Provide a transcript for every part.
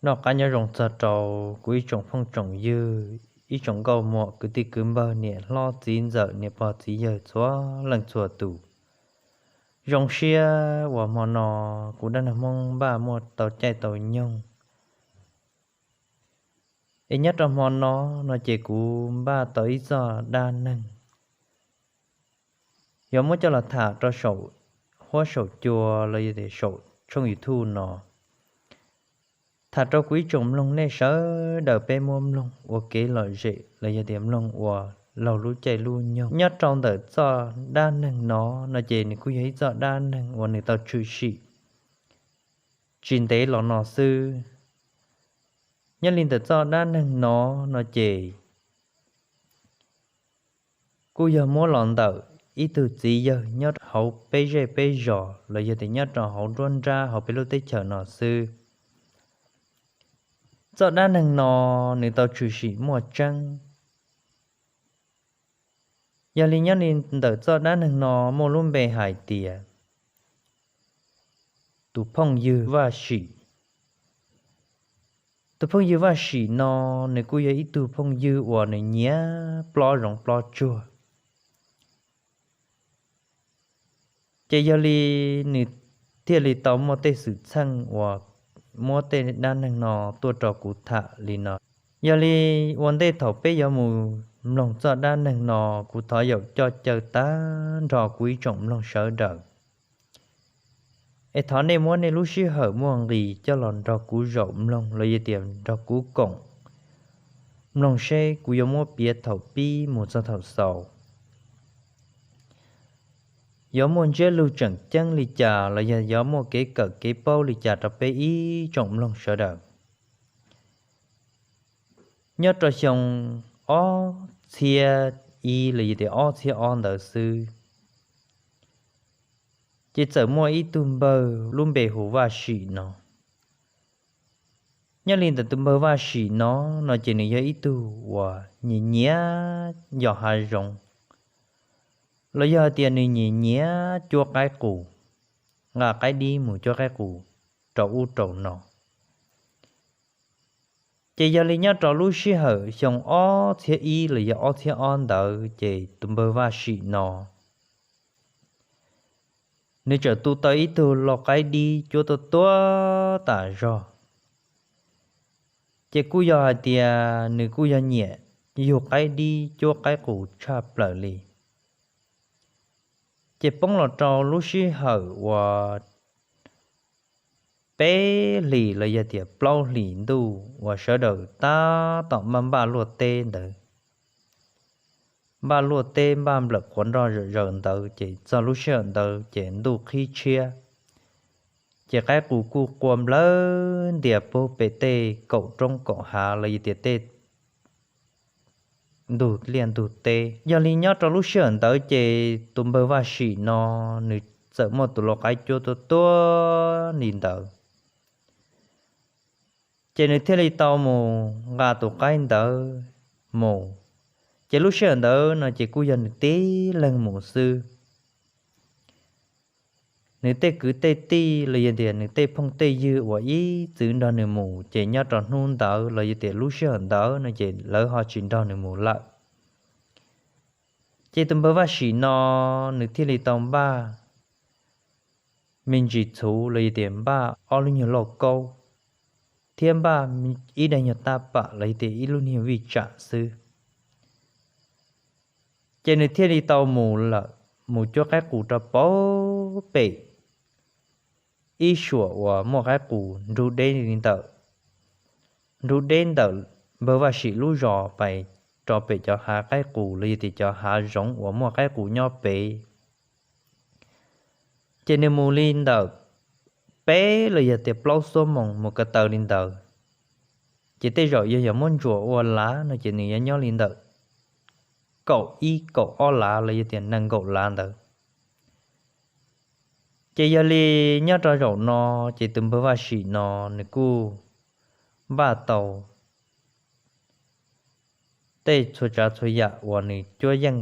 Noj qab nyob zoo txog rau kuv ib tsoom phooj tsoom ywg, ib tsoom nkauj muam kwv tij kwv npawg, niam hlob txiv ntxawm, niam pog txiv yawg txhua leej txhua tus. Zoo siab uas hmo no kuv dab neeg Hmoob npaj muaj tau caij tau nyoog. Es nyob rau hmo no, no ces kuv npaj tau ib txoj dab neeg yuav muab coj los tham rau saum huab saum cua los yog tias saum tshooj YouTube no, tham rau kuv ib tsoom mloog nej sawv daws peb muab mloog ua kev lom zem los yog tias mloog ua laug lub caij lub nyoog. Nyob rau ntawm txoj dab neeg no, no ces nws kuj yog ib txoj dab neeg uas nws tau tshwm sim tsis ntev los no xwb. Nyob li ntawm txoj dab neeg no, no ces kuj yog muab los ntawm ib tug txiv yawg nyob hauv peb zej peb zos los yog tias nyob rau hauv nruab nrab hauv peb lub teb chaws no xwb. Txoj dab neeg no nws tau tshwm sim muaj tseeb. Yog li nyob li ntawm txoj dab neeg no muaj lub npe hais tias tus phooj ywg Vaj Sim. Tus phooj ywg Vaj Sim no, nws kuj yog ib tug phooj ywg uas nws nyiam plob zoov plob tsuag. Ces yog li nws thiaj li tau muaj tej xwm txheej uas muab tej dab neeg no tuaj rau kuv tham li no. Yog li ua ntej thaum peb yuav mus mloog txoj dab neeg no, kuv thov yaum coj caw tag nrho kuv ib tsoom mloog sawv daws es thov nej muab nej lub sij hawm muaj nqis coj los nrog kuv zaum mloog los yog tias nrog kuv koom mloog seb kuv yuav muab piav thaum pib mus txog thaum xaus, yuav muaj ntsiab lus tseem ceeb li cas los yog yuav muaj kev kawm kev paub li cas rau peb ib tsoom mloog sawv daws. Nyob rau xyoo ob txhiab ib los yog tias ob txhiab ob ntawd xwb, ces txawm muaj ib tug npawg lub npe hu Vaj Sim no. Nyob li ntawm tus npawg Vaj Sim no, no ces nws yog ib tug uas nyiam nyiam yos hav zoov, los yog hais tias nws nyiam nyiam cuab qaib qus, nqa qaib dib mus cuab qaib qus rau ub rau no. Ces yog li nyob rau lub sij hawm xyoo ob txhiab ib los yog ob txhiab ob ntawd ces tus npawg Vaj Sim no nws txawm tu tau ib tug lau qaib dib cuab tuab tuab tas zog. Ces kuj yog hais tias nws kuj yog nyiam yug qaib dib cuab qaib qus tshaj plaws li. Ces poob los rau lub sij hawm uas peb hlis los yog tias plaub hlis ntuj uas sawv daws tab tom npaj npaj luaj teb ntawd, npaj luaj teb npaj nplawm qhuav nroj zom zaws ntawd ces txog lub sij hawm ntawd ces ntuj qhib tshiab, ces qaib qus kuj qua nplawg ntias puag pem tej kaum roob kaum hav los yog tias tej ntug liaj ntug teb. Yog li nyob rau lub sij hawm ntawd ces tus npawg Vaj Sim no nws txawm muaj tus lau qaib cuab tuab tuab li ntawd. Ces nws thiaj li tau mus nqa tus qaib ntawd mus. Ces lub sij hawm ntawd no ces kuj yog nws tib leeg mus xwb. Nws tej kwv tej tij los yog tias nws tej phooj tej ywg uas ib txwv nrog nws mus ces nyob rau hnub ntawd los yog tias lub sij hawm ntawd no ces lawv ho tsis nrog nws mus lawm. Ces tus npawg Vaj Sim no nws thiaj li tau npaj me ntsis txhuv los yog tias npaj ob lub nyuag lauj kaub, thiab npaj ib daim nyuag tab pam los yog tias ib lub nyuag vij tsam xwb. Ces nws thiaj li tau mus lawm, mus cuab qaib qus rau puag pem ib suam uas muaj qaib qus nrug deb li ntawm, nrug deb ntawm npawg Vaj Sim lub zos pais rau pem cov hav qaib qus los yog tias cov hav zoov uas muaj qaib qus nyob pem. Ces nws mus li ntawm peb los yog tias plaub xuab moos mus ko taw li ntawd, ces tej zaum yog yog muab ntsuas ua lav no ces nws yuav nyob li ntawm kaum ib kaum ob lav los yog tias nees nkaum lav ntawd. Ces yog li nyob rau zaum no, ces tus npawg Vaj Sim no nws kuj npaj tau tej txhua tsav txhua yam uas nws cuab yeej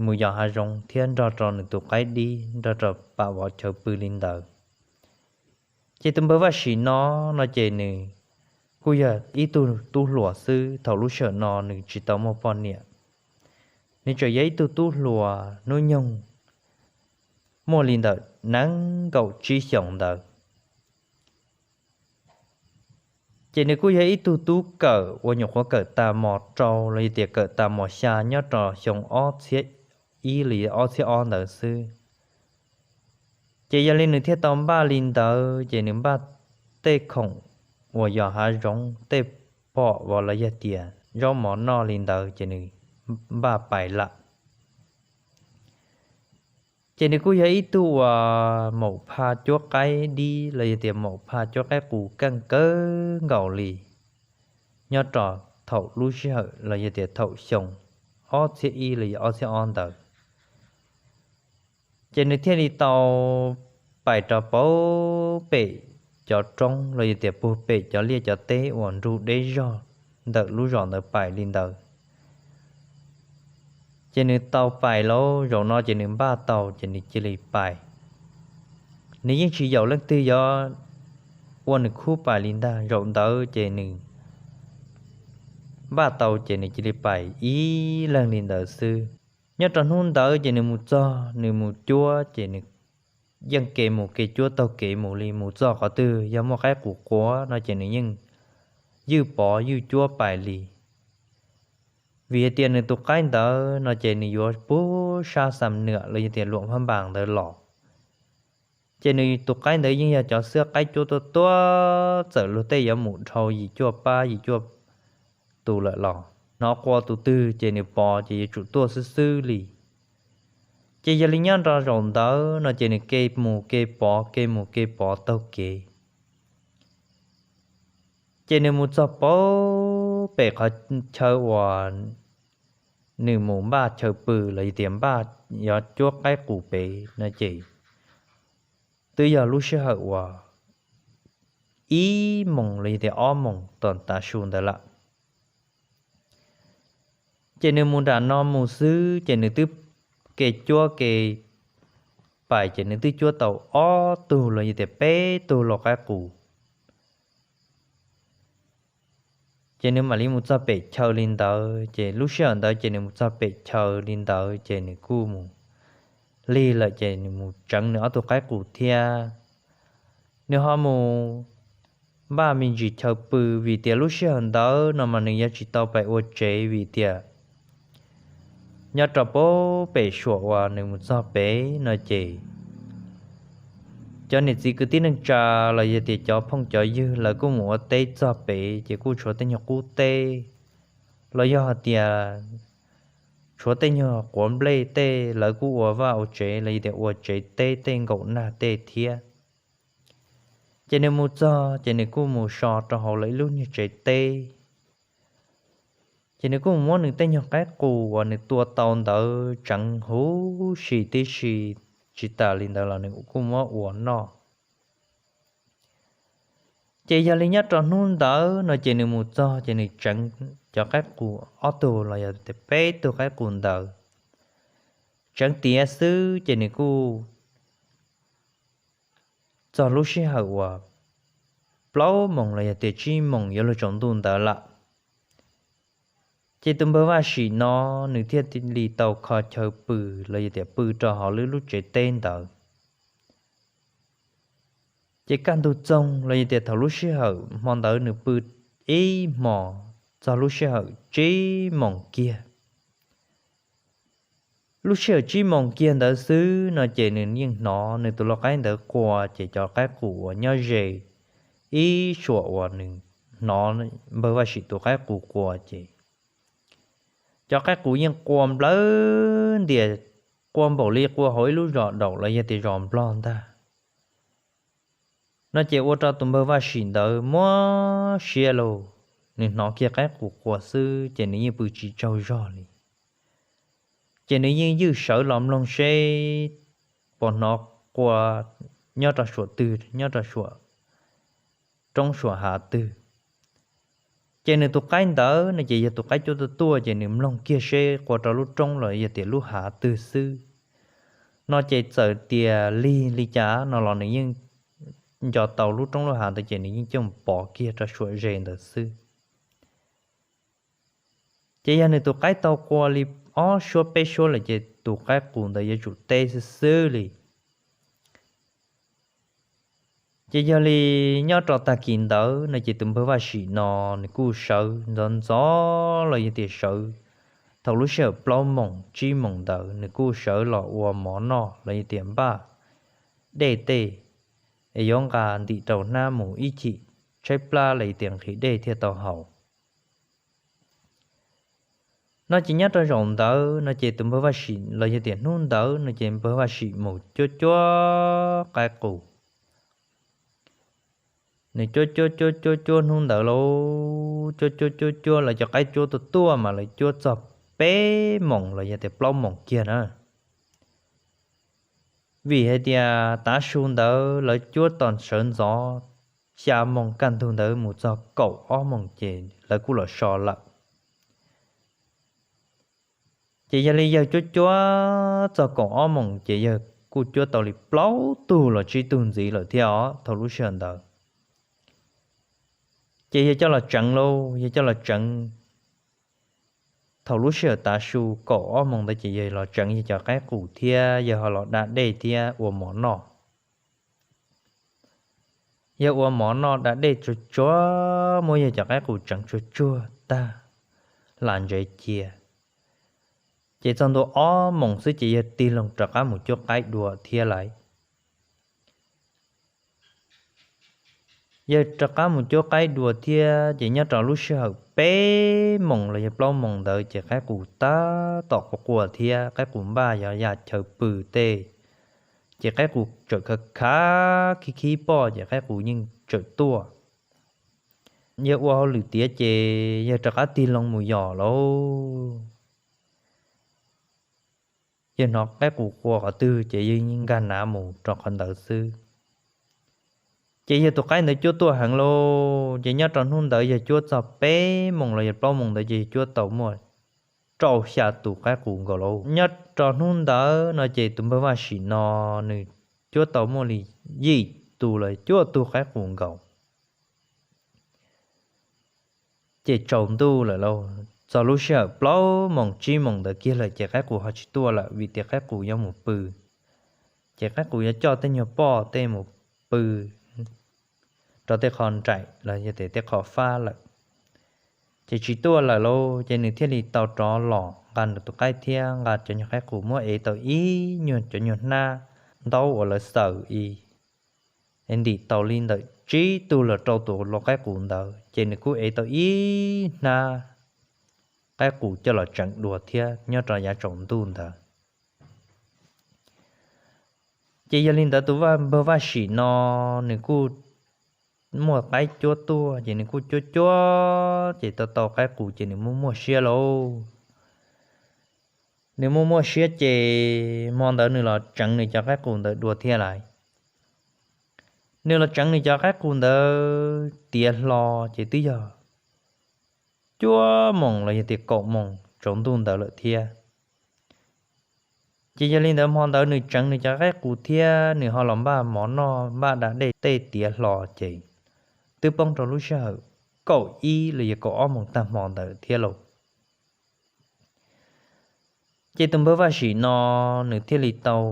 mus yos hav zoov thiab nrog rau nws tus qaib dib nrog rau pam vov chaw pw li ntawd. Ces tus npawg Vaj Sim no, no ces nws kuj yog ib tug tub hluas xwb. Thaum lub sij hawm no nws tsis tau muaj poj niam, nws tseem yog ib tug tub hluas hnub nyoog muaj li ntawm nees nkaum tsib xyoos ntawd. Ces nws kuj yog ib tug tub kawm uas nyuam qhuav kawm tag mos rau los yog tias kawm tag mos xya nyob rau xyoo ob txhiab ib los ob txhiab ob ntawd xwb. Ces yog li nws thiaj tau npaj li ntawd, ces nws npaj tej khoom uas yos hav zoov, tej pom los yog tias zaub mov noj li ntawd, ces nws npaj pais lawm. Ces nws kuj yog ib tug uas maum pha cuab qaib dib los yog tias maum pha cuab qaib qus keej kawg nkaus li, nyob rau thaum lub sij hawm los yog tias thaum xyoo ob txhiab ib los yog ob txhiab ob ntawd. Ces nws thiaj li tau pais rau puag pem cov roob los yog tias puag pem cov liaj cov teb uas nrug deb zog ntawm lub zos ntawd pais li ntawd. Ces nws tau pais lauj, zaum no ces nws npaj tau ces nws cia li pais. Nws yeej tsis yaum leej twg yuav ua nws khub pais li ntag. Zaum ntawd ces nws npaj tau ces nws cia li pais ib leeg li ntawd xwb. Nyob rau hnub ntawd ces nws mus txog, nws mus cuab ces nws yeej ke mus ke cuab taug kev mus li. Mus txog qhov twg yog muaj qaib qus quav no ces nws yeej ywj pov ywj cuab pais li. Vim hais tias nws tus qaib ntawd no ces nws yuav puag sab Xam Nuam los yog tias Luam Phab Npas ntawd los. Ces nws tus qaib ntawd yeej yog cov xwab qaib cuab tuaj tuaj, txawm luag tej yuav mus dhau yim cuaj pab yim cuaj tus lawm los hnov qua tus twg ces nws pov ces yuav tsum tuaj xwb xwb li. Ces yog li nyob rau zaum ntawd no ces nws ke mus ke pov ke mus ke pov taug kev. Ces nws mus txog puag pem qhov chaw uas nws mus npaj chaw pw los yog tias npaj yuav cuab qaib qus pem no ces twb yog lub sij hawm uas ib moos los yog tias ob moos tom tav su ntawd lawm. Ces nws mus nram no mus xwb ces nws twb ke cuab ke pais ces nws twb cuab tau ob tug los yog tias peb tug lau qaib qus. Ces nws mam li mus txog pem chaw li ntawd, ces lub sij hawm ntawd ces nws mus txog pem chaw li ntawd ces nws kuj mus lig lawm ces nws mus tseev nws ob tug qaib qus thiab. Nws ho mus npaj me ntsis chaw pw, vim tias lub sij hawm ntawd no mas nws yuav tsis tau pais ua tsev vim tias nyob rau puag pem suam uas nws mus txog pem no ces cov niam txiv kwv tij neej tsa los yog tias cov phooj cov ywg lawv kuj mus ua teb txog pem ces kuj tshuav tej nyuag qub teb los yog hais tias tshuav tej nyuag quav nplej tej, lawv kuj ua vaj ua tsev los yog tias ua tsev teb tej nkaum nag tej thiab. Ces nws mus txog ces nws kuj mus so rau hauv lawv ib lub nyuag tsev teb. Ces nws kuj mus muab nws tej nyuag qaib qus uas nws tua tau ntawd tseev huv si tib si, tsis tas li ntawd los nws kuj muab ua noj. Ces yog li nyob rau hnub ntawd no ces nws mus txog ces nws tseev cov qaib qus ob tug los yog peb tug qaib qus ntawd tseev tiav xwb ces nws kuj txog lub sij hawm uas plaub moos los yog tias tsib moos yuav luag tsaus ntuj ntawd lawm. Ces tus npawg Vaj Sim no nws thiaj li tau kho chaw pw los yog tias pw rau hauv lub lub tsev teb ntawd. Ces kaj ntug txoog los yog tias thaum lub sij hawm hmo ntawd nws pw ib hmos txog lub sij hawm tsib moos kiag. Lub sij hawm tsib moos kiag ntawd xwb no ces nws yeej hnov nws tus lau qaib ntawd qua, ces cov qaib qus uas nyob ze ib suam uas nws hnov npawg Vaj Sim tus qaib qus qua ces cov qaib qus yeej qua nplawg ntias, qua npaum li qua hauv ib lub zos daum los yog tias zos nplog ntag. No ces ua rau tus npawg Vaj Sim ntawd muab siab lauj, nws hnov kiag qaib qus qua xwb ces nws yeej pw tsis tsaug zog li. Ces nws yeej ywj sawv los mloog seb puas hnov qua nyob rau suam twg, nyob rau suam roob suam hav twg. Ces nws tus qaib ntawd no ces yog tus qaib cuab tuaj tuaj, ces nws mloog kiag seb qua rau lub roob los yog tias lub hav twg xwb. No ces txawm tias lig li cas no los nws yeej nco tau lub roob lub hav ntawd ces nws yeej coj mus pov kiag rau suam ze ntawd xwb. Ces yog nws tus qaib tau qua li ob suab peb suab lawm ces tus qaib qus ntawd yuav tsum teb xwb xwb li. Ces yog li nyob rau tag kis ntawd no ces tus npawg Vaj Sim no nws kuj sawv ntxov ntxov los yog tias sawv thaum lub sij hawm plaub moos tsib moos ntawd nws kuj sawv los ua mov noj los yog tias npaj dej tej es yuav nqa ntim rau hnab mus ib chim tshaib plab los yog tias nqhis dej thiaj tau haus. No ces nyob rau zaum ntawd no ces tus npawg Vaj Sim los yog tias hnub ntawd no ces npawg Vaj Sim mus cuab cuab qaib qus. Nws cuab cuab cuab cuab cuab hnub ntawd lauj, cuab cuab cuab cuab lawv cov qaib cuab tuaj tuaj mas lawv cuab txog peb moos los yog tias plaub moos kiag na. Vim hais tias tav su ntawd lawv cuab tos sawv ntxov xya moos kaj ntug ntawd mus txog kaum ob moos ces lawv kuj los so lawm. Ces yog li yawg cuab cuab txog kaum ob moos ces yawg kuj cuab tau li plaub tug los tsib tug ntxiv lawm thiab os thaum lub sij hawm ntawd. Ces yawg coj los tseev lauj, yawg coj los tseev. Thaum lub sij hawm tav su kaum ob moos ntawd ces yawg los tseev yawg cov qaib qus thiab yawg ho los da dej thiab ua mov noj. Yawg ua mov noj da dej tsuag tsuag, muab yawg cov qaib qus tseev tsuag tsuag tag, hla ntsev cia. Ces txog ntua ob moos xwb ces yawg tig loo rov qab mus cuab qaib dua thiab lawm. Yawg rov qab mus cuab qaib dua thiab ces nyob rau lub sij hawm peb moos los yog plaub moos ntawd ces qaib qus tab tom quaj quaj thiab qaib qus npaj yog ya chaw pw tej, ces qaib qus tsawm khav khav khib khib poj ces qaib qus yeej tsawm tuaj. Yawg ua hauj lwm tiav ces yawg rov qab tig loo mus yos lauj. Yawg hnov qaib qus qua qhov twg ces yawg yeej nkag nav mus rau qhov ntawd xwb. Ces yawg tus qaib ntawd cuab tuaj heev lauj, ces nyob rau hnub ntawd yawg cuab txog peb moos los yog plaub moos ntawd ces yawg cuab tau muaj rau xya tus qaib qus nkaus lauj. Nyob rau hnub ntawd no ces tus npawg Vaj Sim no nws cuab tau muaj li yim tus los cuaj tug qaib qus nkaus. Ces tsaus ntuj lawm lauj, txog lub sij hawm plaub moos tsib moos ntawd kiag lawm ces qaib qus ho tsis tuaj lawm vim tias qaib qus yuav mus pw. Ces qaib qus yuav coj tej nyuag poj tej mus pw rau tej qho nraim los yog tias tej qho fab lawm. Ces tsis tuaj lawm lauj, ces nws thiaj li tau rov los nqa nws tus qaib thiab nqa cov nyuag qaib qus muab ev tau ib nyuag cov nyuag hnab ntaub uas lawv xaws ib es ntim tau li ntawm tsib tug los rau tus lau qaib qus ntawd, ces nws kuj ev tau ib hnab qaib qus coj los tseev dua thiab nyob rau yav tsaus ntuj ntawd. Ces yog li ntawd tus npawg Vaj Sim no nws kuj muaj qaib cuab tuaj, ces nws kuj cuab cuab ces tau tau qaib qus ces nws muaj muaj siab lauj. Nws muaj muaj siab ces hmo ntawd nws los tseev nws cov qaib qus ntawd dua thiab lawm. Nws los tseev nws cov qaib qus ntawd tiav hlo ces twb yog cuaj moos los yog tias kaum moos tsaus ntuj ntawd lawm thiab. Ces yog li ntawd hmo ntawd nws tseev nws cov qaib qus thiab nws ho los npaj mov noj npaj da dej tej tiav hlo ces twb poob rau lub sij hawm kaum ib los yog kaum ob moos tag hmo ntawd thiab lauj. Ces tus npawg Vaj Sim no nws thiaj li tau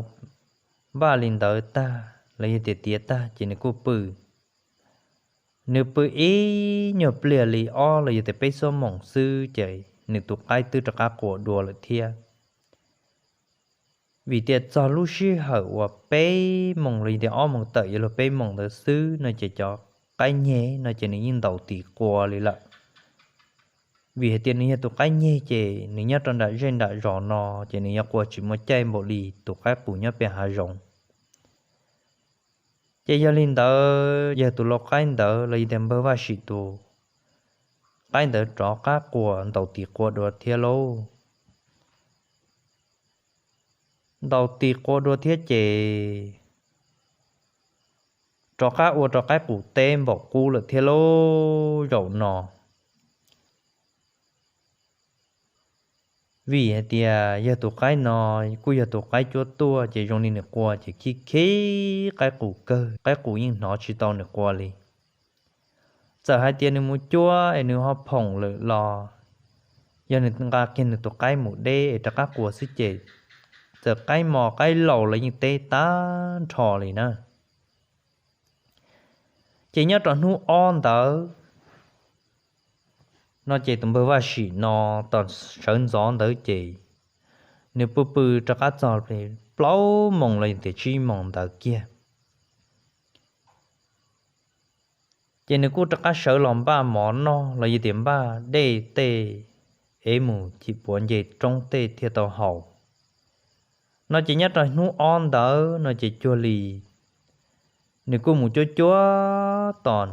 npaj li ntawd tag los yog tias tiav tag ces nws kuj pw. Nws pw ib nyuag pliag li ob los yog tias peb xuab moos xwb ces nws tus qaib twb rov qab qua dua lawm thiab. Vim tias txog lub sij hawm uas peb moos los yog tias ob moos tawm yuav luag peb moos ntawd xwb no ces cov qaib nyeg no ces nws yeej ntaus tis qua li lawm. Vim hais tias nws yog tus qaib nyeg ces nws nyob rau nram zej nram zos no ces nws yuav qua tsis muaj caij npaum li tus qaib qus nyob pem hav zoov. Ces yog li ntawd yog tus lau qaib ntawd los yog tias npawg Vaj Sim tus qaib ntawd rov qab qua ntaus tis qua dua thiab lauj. Ntaus tis qua dua thiab ces rov qab ua rau qaib qus teb npaum qub lawm thiab lauj zaum no. Vim hais tias yog tus qaib no kuj yog tus qaib cuab tuaj, ces zoo li nws qua ces khib khib qaib qus kawg, qaib qus yeej hnov tsis tau nws qua li. Txawm hais tias nws mus cuab es nws ho phoom lawm los yog nws nqa kiag nws tus qaib mus deb es rov qab qua xwb ces txawm qaib mos qaib laus los yeej teb tag nrho li na. Ces nyob rau hnub ob ntawd no ces tus npawg Vaj Sim no tom sawv ntxov ntawd ces nws pw pw rov qab txog plaub moos los yog tias tsib moos ntawd kiag. Ces nws kuj rov qab sawv los npaj mov noj los yog tias npaj dej tej es mus chim puav nce roob tej thiaj tau haus. No ces nyob rau hnub ob ntawd no ces cuag li nws kuj mus cuab cuab tos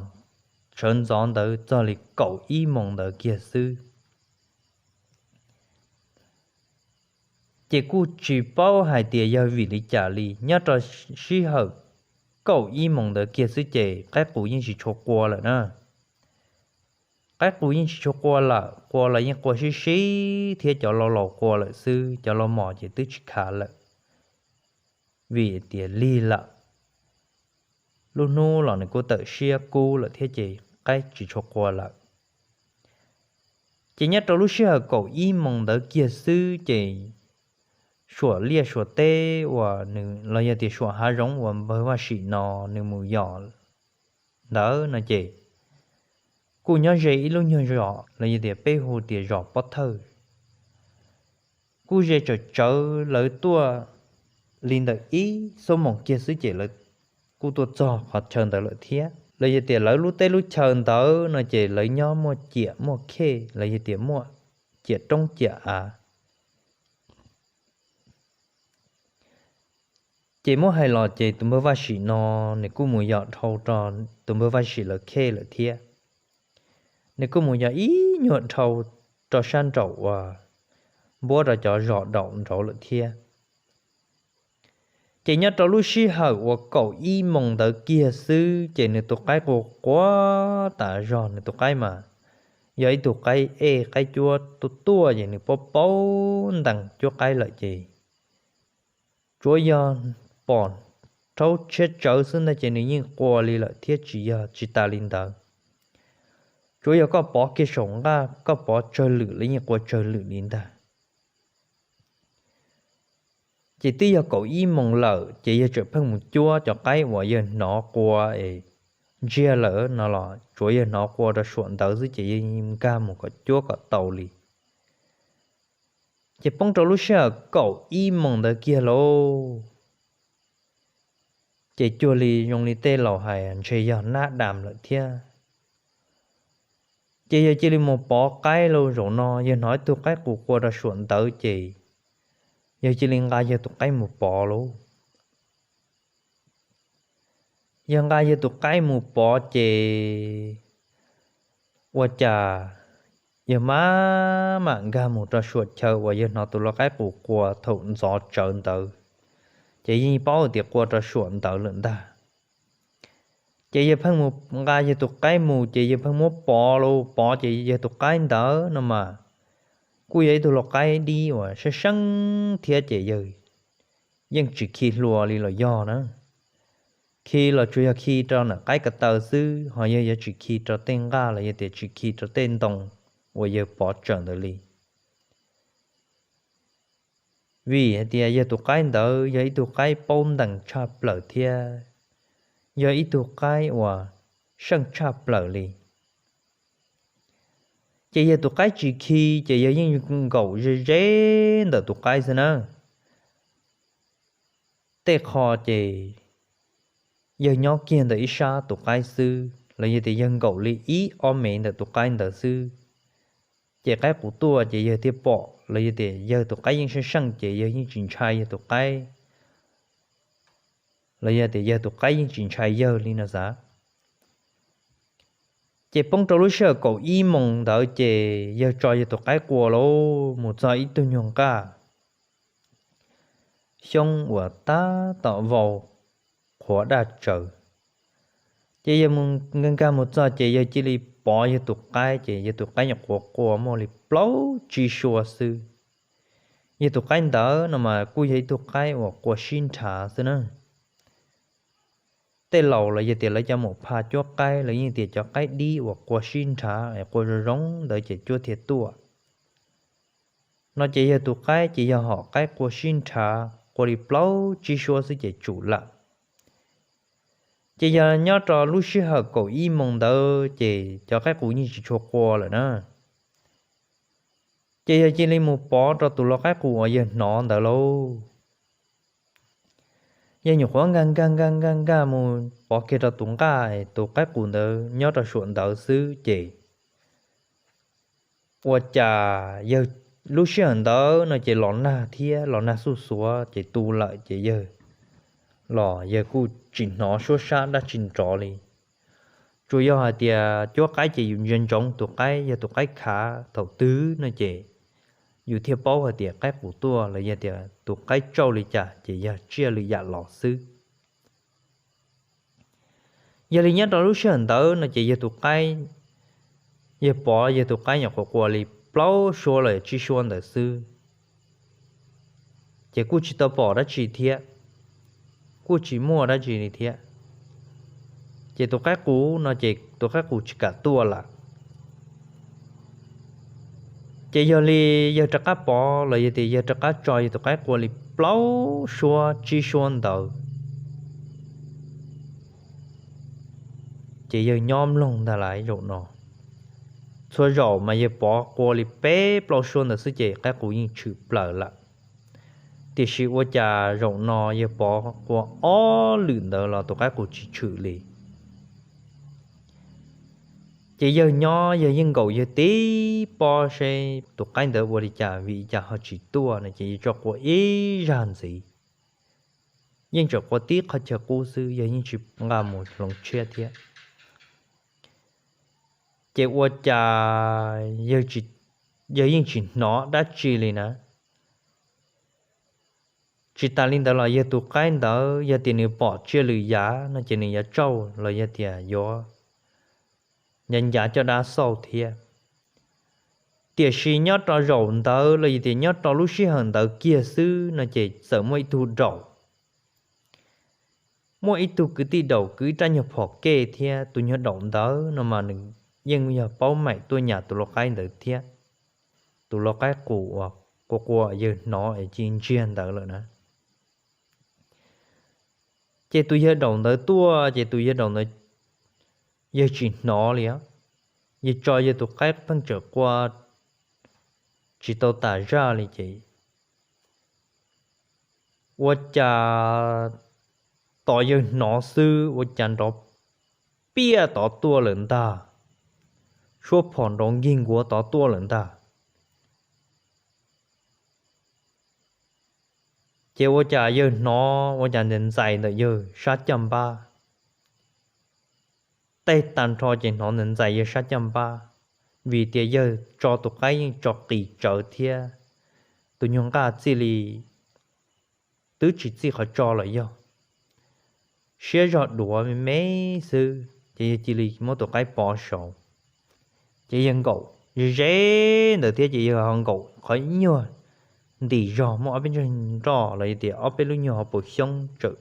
sawv ntxov ntawd txog li kaum ib moos ntawd kiag xwb. Ces kuj tsis paub hais tias yog vim li cas li, nyob rau sij hawm kaum ib moos ntawd kiag xwb ces qaib qus yeej tsis tshua qua lawm na. Qaib qus yeej tsis tshua qua lawm, qua los yeej qua sib sib thiab cov laus laus qua lawm xwb, cov laus mos ces twb tsis khav lawm. Vim tias lig lawm, lub hnub los nws kuj tawm siab kub lawm thiab ces qaib tsis tshua qua lawm. Ces nyob rau lub sij hawm kaum ib moos ntawd kiag xwb ces suam liaj suam teb uas nws los yog tias suam hav zoov uas npawg Vaj Sim no nws mus yos ntawd no ces kuj nyob ze ib lub nyuag zos los yog tias peb hu tias zos Pob Thawj. Kuj ze tsawm tsawv lawv tuaj li ntawm ib xuab moos kiag xwb ces lawv kuj tuaj txog qhov chaw ntawd lawm thiab. Los yog tias lawv lub teb lub chaw ntawd no ces lawv nyob muaj ciam muaj khej los yog tias muaj ciam roob ciam av. Ces muab hais los ces tus npawg Vaj Sim no nws kuj mus yos dhau rau tus npawg Vaj Sim lawv khej lawm thiab. Nws kuj mus yos ib nyuag dhau rau sab nraum uas npuab rau cov zos daum nraud lawm thiab. Ces nyob rau lub sij hawm uas kaum ib moos ntawd kiag xwb ces nws tus qaib qua qua tas zog, nws tus qaib mas yog ib tug qaib ej qaib cuab tuaj tuaj ces nws paub paub ntees cuab qaib lawm ces tsuav yog pom rhaub tshiab tsawv xwb ntag ces nws yeej qua li lawm thiab tsis yog tsis tas li ntawd. Tsuav yog koj pov kiag saum nqaj koj pov tsawg lwm los yeej qua tsawg lwm li ntag. Ces twb yog kaum ib moos lawm ces yawg tseem pheej mus cuab cov qaib uas yawg hnov qua es ntsiag lawm no los tsuav yawg hnov qua rau suam ntawd xwb ces yawg nkag mus kom cuab kom tau li. Ces poob rau lub sij hawm kaum ib moos ntawd kiag lauj, ces cuag li zoo li tej laus hais ntshe yog nab dam lawm thiab. Ces yawg cia li mus pov qaib lauj. Zaum no yawg hnov ib tug qaib qus qua rau suam ntawd ces yawg cia li nqa yawg tus qaib mus pov lauj. Yawg nqa yawg tus qaib mus pov ces ua cas yawg maj mam nkag mus rau suam chaw uas yawg hnov tus lau qaib qus qua thaum ntxov tsawv ntawd, ces yeej paub tias qua rau suam ntawd lawm ntag. Ces yawg pheej mus nqa yawg tus qaib mus ces yawg pheej muab pov lauj, pov ces yawg tus qaib ntawd no mas kuj yog ib tug lau qaib dib uas seeb seeb thiab ces yawg yeej tsis khi hlua li los yog na. Khi los tsuas yog khi rau nram qaib ko taw xwb, ho yawg yuav tsis khi rau tej nqaj los yog tias tsis khi rau tej ntoo uas yawg pov tsawm ntawd li. Vim hais tias yawg tus qaib ntawd yog ib tug qaib paub ntees tshaj plaws thiab yog ib tug qaib uas seej tshaj plaws li. Ces yawg tus qaib tsis khi ces yawg yeej nkaum ze ze ntawm tus qaib xwb na. Tej qho ces yawg nyob kiag ntawm ib sab tus qaib xwb los yog tias yawg nkaum li ib ob mev ntawm tus qaib ntawd xwb. Ces qaib qus tuaj ces yawg thiaj pom los yog tias yawg tus qaib yeej seej seej ces yawg yeej tsis ntshai yawg tus qaib, los yog tias yawg tus qaib yeej tsis ntshai yawg li no xav. Ces poob rau lub sij hawm kaum ib moos ntawd ces yawg tso yawg tus qaib qua lauj mus txog ib tug nyuag nqaj xyoob uas tab tom vau qhuav daj tsawv. Ces yawg nkag mus txog ces yawg cia li pov yawg tus qaib ces yawg tus qaib nyuam qhuav qua muaj li plaub tsib suab xwb. yog tus qaib ntawd no mas kuj yog ib tug qaib uas qua sib nrhav xwb na. Tej laus los yog tias lawv cov muam phaj cuab qaib los yeej tias cov qaib dib uas qua sib nrhav es qua zoo zoo ntawd ces cuab thiaj tuaj. No ces yog tus qaib ces yog hom qaib qua sib nrhav qua li plaub tsib suab xwb ces tsum lawm. Ces yog nyob rau lub sij hawm kaum ib moos ntawd ces cov qaib qus yeej tsis tshua qua lawm na. Ces yog cia li mus pov rau tus lau qaib qus uas yawg hnov ntawd lauj. Yawg nyuam qhuav nkag nkag nkag nkag nkag mus pov kiag rau tus nqaj, tus qaib qus ntawd nyob rau saum ntawd xwb ces ua cas yawg lub sij hawm ntawd no ces los nag thiab los nag xuj xuav ces tu lawm ces yawg los yawg kuj tsis hnov suab sab dab tsi nrov li. Tsuas yog hais tias cuab qaib ces yus ntsia ntsoov tus qaib, yog tus qaib khav thaum twg no ces yus thiaj paub hais tias qaib qus tuaj los yog tias tus qaib tsauj li cas ces yog tsiaj lwm yam los xwb. Yog li nyob rau lub sij hawm ntawd no ces yog tus qaib, yog pov yog tus qaib nyuam qhuav qua li plaub suab los tsib suab ntawd xwb, ces kuj tsis tau pom dab tsi thiab, kuj tsis muaj dab tsi li thiab. Ces tus qaib qus no ces tus qaib qus tsis kam tuaj lawm. Ces yog li yawg rov qab pov los yog tias yawg rov qab tso yawg tus qaib qua li plaub suab tsib suab ntawd, ces yawg nyob mloog ntag lauj. Zaum no txhua zaum mas yawg pov qua li peb plaub suab ntawd xwb ces qaib qus yeej tshwm plaws lawm. Tiam sis ua cas zaum no yawg pov qua ob lwm ntawd los tus qaib qus tsis tshwm li. Ces yawg nyob yawg yeej nkaum yawg tib pob seb tus qaib ntawd ua li cas vim li cas ho tsis tuaj no ces yawg tso qua ib zag ntxiv, yeej tseem qua tib qhov chaw qub xwb, yawg yeej tsis nqa mus hloov tshiab thiab. Ces ua cas yawg yeej tsis hnov dab tsi li na. Tsis tas li ntawd los yawg tus qaib ntawd yog tias nws pom tsiaj lwm yam no ces nws yuav tsauj los yog tias yuav ncav ncav coj dab xauj thiab. Tiam sis nyob rau zaum ntawd los yog tias nyob rau lub sij hawm ntawd kiag xwb no ces txawm muaj ib tug daum, muaj ib tug kwv tij daum kwv ib rab nyuag phom kej thiab tus nyuag daum ntawd no mas nws yeej yog paub maim tuaj nyas tus lau qaib ntawd thiab, tus lau qaib qus uas qua qua yawg hnov es ci ntsiag ntawd lawm na. Ces tus yawg daum ntawd tuaj ces tus yawg daum ntawd yawg tsis hnov li, yawg tso yawg tus qaib pheej tseem qua tsis tau tas zaj li ces ua cas tos yawg hnov xwb ua cas nrov piaj tod tuaj lawm ntag, suab phom nrov nkig nkuav tod tuaj lawm ntag. Ces ua cas yawg hnov ua cas ntxais ntxais ntawm yawg sab caj npab. Tej tag nrho ces hnov ntxais ntxais yawg sab caj npab, vim tias yawg tso tus qaib yeej tso qis tsawv thiab, tus nyuag nqaj txij li twb tsis txij qhov tso lawm, yog siab zog duav me me xwb ces yawg cia li muab tus qaib pov saud. Ces yawg nkaum ze ze ntawd thiab ces yawg ho nkaum qhov ib nyuag ntim zog muaj ob peb ntsej nroj los yog tias ob peb lub nyuag hauv paus xyoob tsawm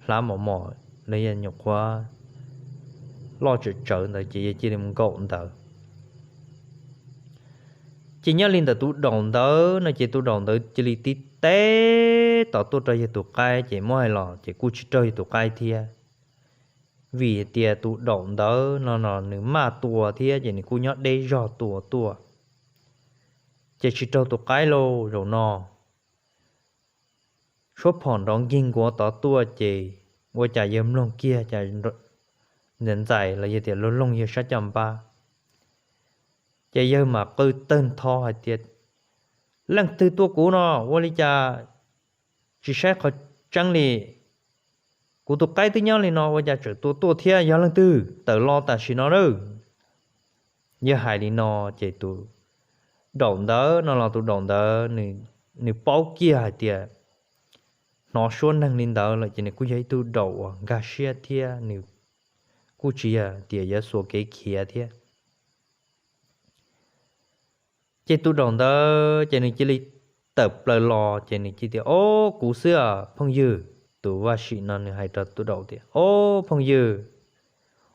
hlav mos mos los yog nyuam qhuav loj tsawm tsawv ntawd ces yawg cia li mus nkaum ntawd. Ces nyob li ntawm tus daum ntawd no ces tus daum ntawd cia li tib teb tom tuaj rau yawg tus qaib ces muab hais los ces kuj tsis raug yawg tus qaib thiab, vim tias tus daum ntawd no no nws maj tua thiab ces nws kuj nyob deb zog tua tuaj, ces tsis raug tus qaib lauj. Zaum no suab phom nrov nkig nkuav tod tuaj ces ua cas yawg mloog kiag cas ntxais ntxais los yog tias loog loog yawg sab caj npab. Ces yawg mam qw tawg ntho hais tias, Leej twg tua kuv no? Ua li cas tsis saib qhov tseeb li? Kuv tus qaib twb nyob li no ua cas tseem tua tuaj thiab? Yog leej twg? Tawm los tam sim no nawb. Yawg hais li no ces tus daum ntawd no los tus daum ntawd nws paub kiag hais tias hnov suab neeg li ntawd lawm ces nws kuj yog ib tug daum uas nkag siab thiab nws kuj tsis yog tias yuav xuas kev khiav thiab. Ces tus daum ntawd ces nws cia li tawm plaws los ces nws cia tias, Ob, kuv xwb os phooj ywg. Tus vaj sim no nws hais rau tus daum tias, Ob phooj ywg,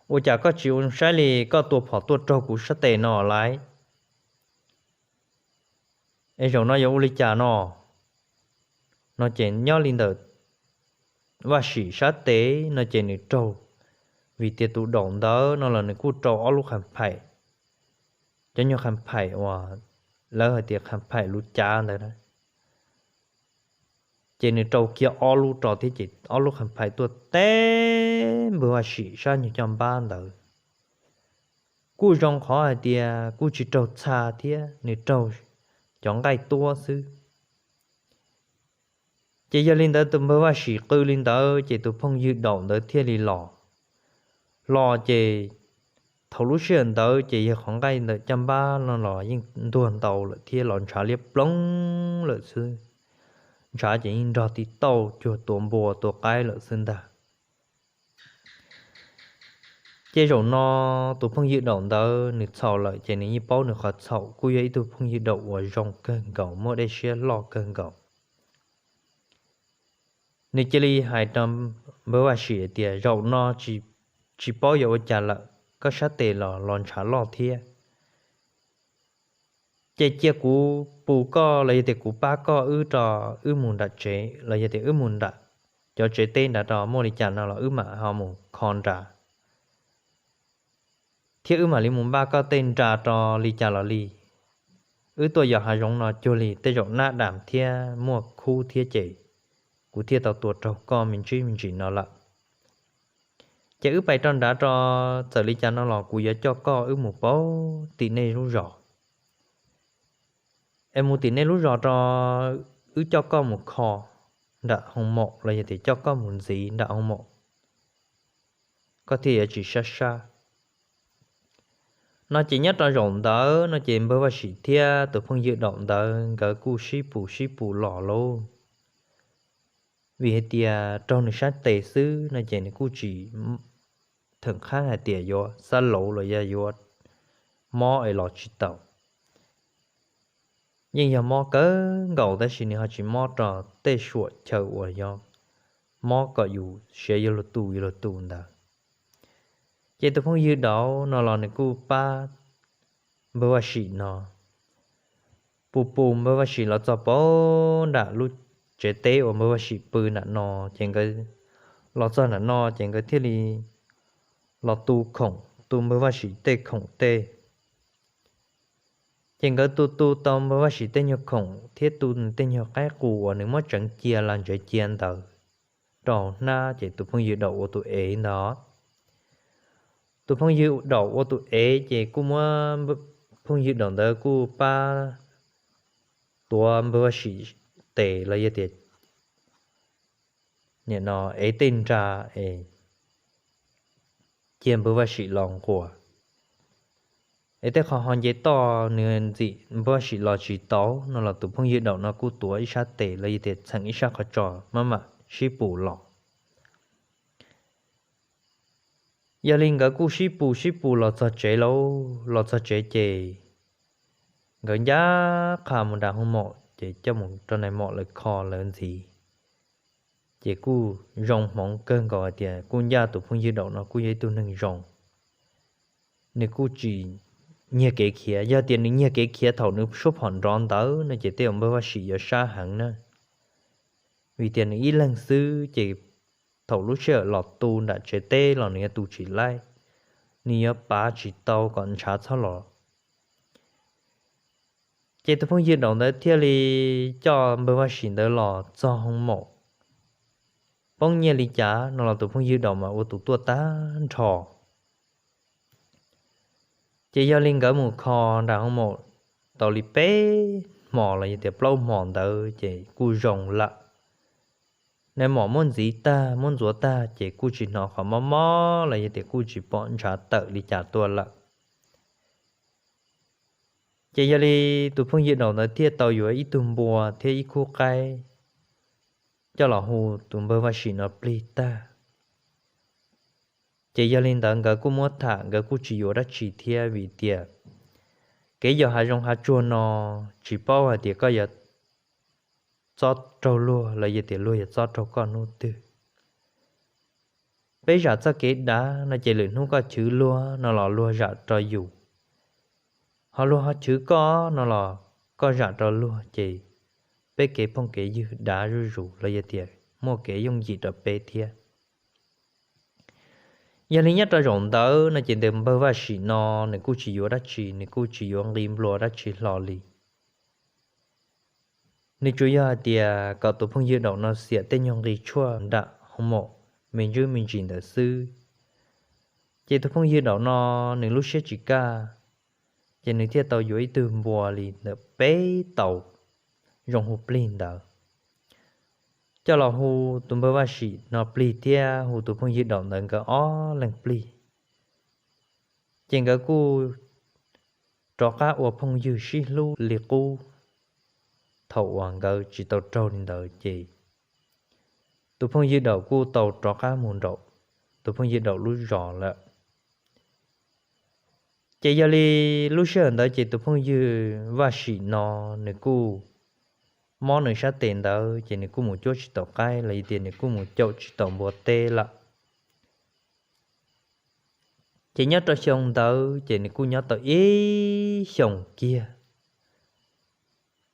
ua cas koj tsis ua saib li, koj tua phom tuaj raug kuv sab tes no lawm, es zaum no yuav ua li cas no? No ces nyob li ntawm vaj sim sab tes no ces nws raug, vim tias tus daum ntawd no los nws kuj rau ob lub qha phaim, cov nyuag qha phaim uas lawv hais tias qha phaim luv cav ntawd, ces nws rau kiag ob lub rau thiab ces ob lub qha phaim tuaj teb npawg vaj sim sab nyuag caj npab ntawd. Kuj zoo qhov hais tias kuj tsis raug txha thiab, nws raug cov nqaij tuab xwb. Ces yog li ntawd tus npawg vaj sim qw li ntawd ces tus phooj ywg daum ntawd thiaj li los. Los ces thaum lub sij hawm ntawd ces yog qhov nqaij ntawm caj npab no los yeej ntuag ntau lawm thiab los ntshav liab ploog lawm xwb. Ntshav ces yeej nrog tib tauj cuag tua npua tua qaib lawm xwb ntag. Ces zaum no tus phooj ywg daum ntawd nws txhaum lawm ces nws yeej paub nws qhov txhaum, kuj yog ib tug phooj ywg daum uas zoo kawg nkaus, muaj dej siab loj kawg nkaus. Nws cia li hais rau npawg vaj sim tias, Zaum no tsis paub yuav ua cas lawm, koj sab tes los los ntshav loj thiab. Ces cia kuv pus koj los yog tias kuv pab koj wb rau, wb mus nram tsev los yog tias wb mus nram cov tsev teb nrad rau, muaj li cas no los wb mam ho mus kho nrad, thiab wb mam li mus npaj koj tej nra rau li cas los li. Wb tuaj yos hav zoov no cuag li tej zaum nab dam thiab muaj khub thiab ces kuv thiaj tau tua raug koj me ntsis me ntsis no lawm. Ces wb pais rau nrad rau, txawm li cas no los kuv yuav coj koj wb mus pab tim nej lub zos. Es mus tim nej lub zos rau, wb coj koj mus kho nram hoo maum los yog tias coj koj mus ntxiv nram hoo maum, koj thiaj yuav tsis sab sab. No ces nyob rau zaum ntawd no ces npawg vaj sim thiab tus phooj ywg daum ntawd nkawd kuj sib pus sib pus los lauj. Vim hais tias raug nws sab tes xwb no ces nws kuj tsis theem qhab hais tias yuav xab lauv los yog yuav mob es los tsis tau. Yeej yog mob kawg nkaus tab sis nws ho tsis mob rau tej suam chaw uas yog mob kom yus siav yuav luag tu yuav luag tu ntawd. Ces tus phooj ywg daum no los nws kuj pab npawg vaj sim no pus pus npawg vaj sim los txog pab nram lub tsev teb uas npawg vaj sim pw nram no, ces nkawd los txog nram no ces nkawd thiaj li los tu khoom, tu npawg vaj sim tej khoom tej. Ces nkawd tu tu tau npawg vaj sim tej nyuag khoom thiab tu nws tej nyuag qaib qus uas nws muab tseev cia las ntsev cia ntawd rau hnab, ces tus phooj ywg daum ua tus ev ntawd. Tus phooj ywg daum ua tus ev ces kuj muab, phooj ywg daum ntawd kuj pab tuav npawg vaj sim tes los yog tias nim no ev tej nra es cia npawg vaj sim los nquas. Es tej qhov ho nce toj nws ntxim npawg vaj sim los tsis tau no los tus phooj ywg daum no kuj tuav ib sab tes los yog tias txheem ib sab qhov tso maj mam sib pus los. Yog li nkawd kuj sib pus sib pus los txog tsev lauj, los txog tsev ces nkawd ncaj qha mus nram hoo maum ces coj mus rau nais maum lawv kho lawv ntxiv. Ces kuj zoo hmoov kawg nkaus hais tias kuj ncaj tus phooj ywg daum no kuj yog ib tug neeg zoo. Nws kuj tsis nyiag kev khiav, yog tias nws nyiag kev khiav thaum nws suab phom nrov ntawd no ces tej zaum npawg vaj sim yuav sab heev na. Vim tias nws ib leeg xwb ces thaum lub sij hawm los tu nram tsev teb los nws yuav tu tsis laib, nws yuav pav tsis tau kom ntshav txhob los. Ces tus phooj ywg daum ntawd thiaj li coj npawg vaj sim ntawd los txog hoo maum. Poob nyiaj li cas no los tus phooj ywg daum mas ua tus tuaj tag nrho. Ces yog li nkawd mus kho nram hoo maum tau li peb hmo los yog tias plaub hmo ntawd ces kuj zoo lawm. Nais maum muab ntxiv tag muab ntxuav tag ces kuj tsis hnov qhov mob mob los yog tias kuj tsis pom ntshav tawm li cas tuaj lawm. Ces yog li tus phooj ywg daum ntawd thiaj tau yuav ib tug npua thiab ib khub qaib coj los hu tus npawg vaj sim no plig tag. Ces yog li ntawd nkawd kuj muab tham, nkawd kuj tsis yuav dab tsi thiab vim tias kev yos hav zoov hav tsuag no tsis paub hais tias koj yuav txob raug luag los yog tias luag yuav txob raug koj hnub twg. Peb zam txoj kev dav no ces lwm hnub koj chwv luag no los luag zam rau yus, ho luag ho chwv koj no los koj zam rau luag ces peb kev phooj kev ywg dav zuj zus los yog tias muaj kev yooj yim rau peb thiab. Yog li nyob rau zaum ntawd no ces tus npawg Vaj Sim no nws kuj tsis yuav dab tsi, nws kuj tsis yuav nqi nplua dab tsi hlo li. Nws tsuas yog hais tias kom tus phooj ywg Daum no xiam tej nyuag nqi tshuaj nram hoo maum me ntsis me ntsis ntawd xwb. Ces tus phooj ywg Daum no nws lub siab tsis kaj, ces nws thiaj tau yuav ib tug npua li ntawm peb tau zoo hu plig ntawd coj los hu tus npawg Vaj Sim no plig thiab hu tus phooj ywg Daum ntawd nkawd ob leeg plig. Ces nkawd kuj rov qab ua phooj ywg sib hlub li qub thaum uas nkawd tsis tau raug li ntawd ces tus phooj ywg Daum kuj tau rov qab mus nraum tus phooj ywg Daum lub zos lawm. Ces yog li lub sij hawm ntawd ces tus phooj ywg Vaj Sim no nws kuj mob nws sab tes ntawd ces nws kuj mus cuab tsis tau qaib los yog tias nws kuj mus caum tsis tau npua teb lawm. Ces nyob rau xyoo ntawd ces nws kuj nyob tau ib xyoos kiag.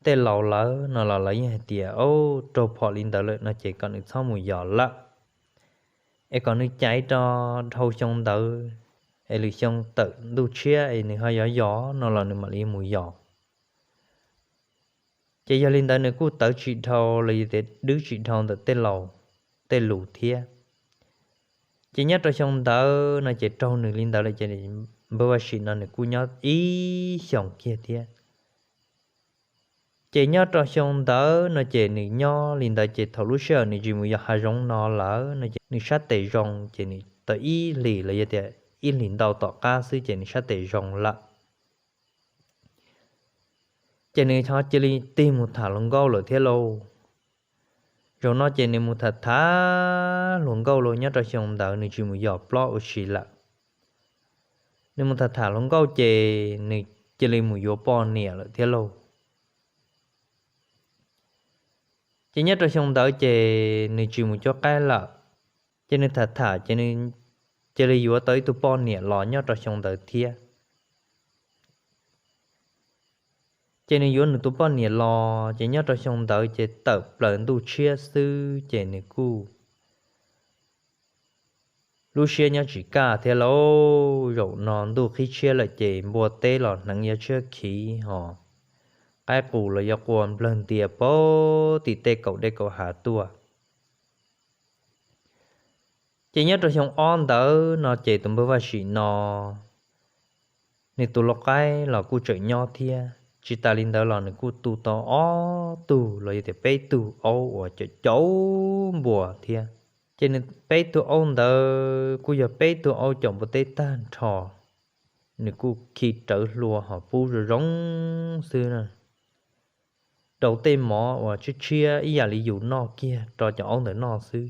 Tej laus lawv no los lawv yeej hais tias, Au, raug phom li ntawd lawm no ces kom nws txhob mus yos lawm, es kom nws caiv rau dhau xyoo ntawd, es lwm xyoo tawm ntuj tshiab es nws ho yuav yos no los nws mam li mus yos. Ces yog li ntawd nws kuj tawv tsis dhau los yog tias dwb tsis dhau ntawm tej laus tej lus thiab. Ces nyob rau xyoo ntawd no ces raug nws li ntawd lawm ces npawg Vaj Sim no nws kuj nyob ib xyoos kiag thiab. Ces nyob rau xyoo ntawd no ces nws nyob li ntawd ces thaum lub sij hawm nws tsis mus yos hav zoov no lawm no ces nws sab tes zoo ces nws tau ib hlis los yog tias ib hlis ntau tom qab xwb ces nws sab tes zoo lawm. Ces nws ho cia li tig mus tham hluas nkauj lawm thiab lauj. Zaum no ces nws mus tham tham hluas nkauj lauj, nyob rau xyoo ntawd nws tsis mus yos plob ua si lawm. Nws mus tham tham hluas nkauj ces nws cia li mus yuav poj niam lawm thiab lauj. Ces nyob rau xyoo ntawd ces nws tsis mus cuab qaib lawm. Ces nws tham tham ces nws cia li yuav tau ib tug poj niam los nyob rau xyoo ntawd thiab. Ces nws yuav nws tus poj niam los ces nyob rau xyoo ntawd ces tawm plaws ntuj tshiab xwb ces nws kuj lub siab nyob tsis kaj thiab lauj. Zaum no ntuj qhib tshiab lawm ces npua teb los hneev yuav tshiab khiv hos qaib qus los yuav qua nplawg ntias puag tim tej kaum dej kaum hav tuaj. Ces nyob rau xyoo ob ntawd no ces tus npawg Vaj Sim no nws tus lau qaib los kuj tseem nyob thiab. Tsis tas li ntawd los nws kuj tu tau ob tug los yog tias peb tug aub uas caum caum npua thiab. Ces nws peb tug aub ntawd kuj yog peb tug aub caum npua teb tag nrho. Nws kuj khi rawv hlua hos pub zoo zoo xwb na, rau tej mov uas tshiab tshiab ib yam li yus noj kiag rau cov aub ntawd noj xwb.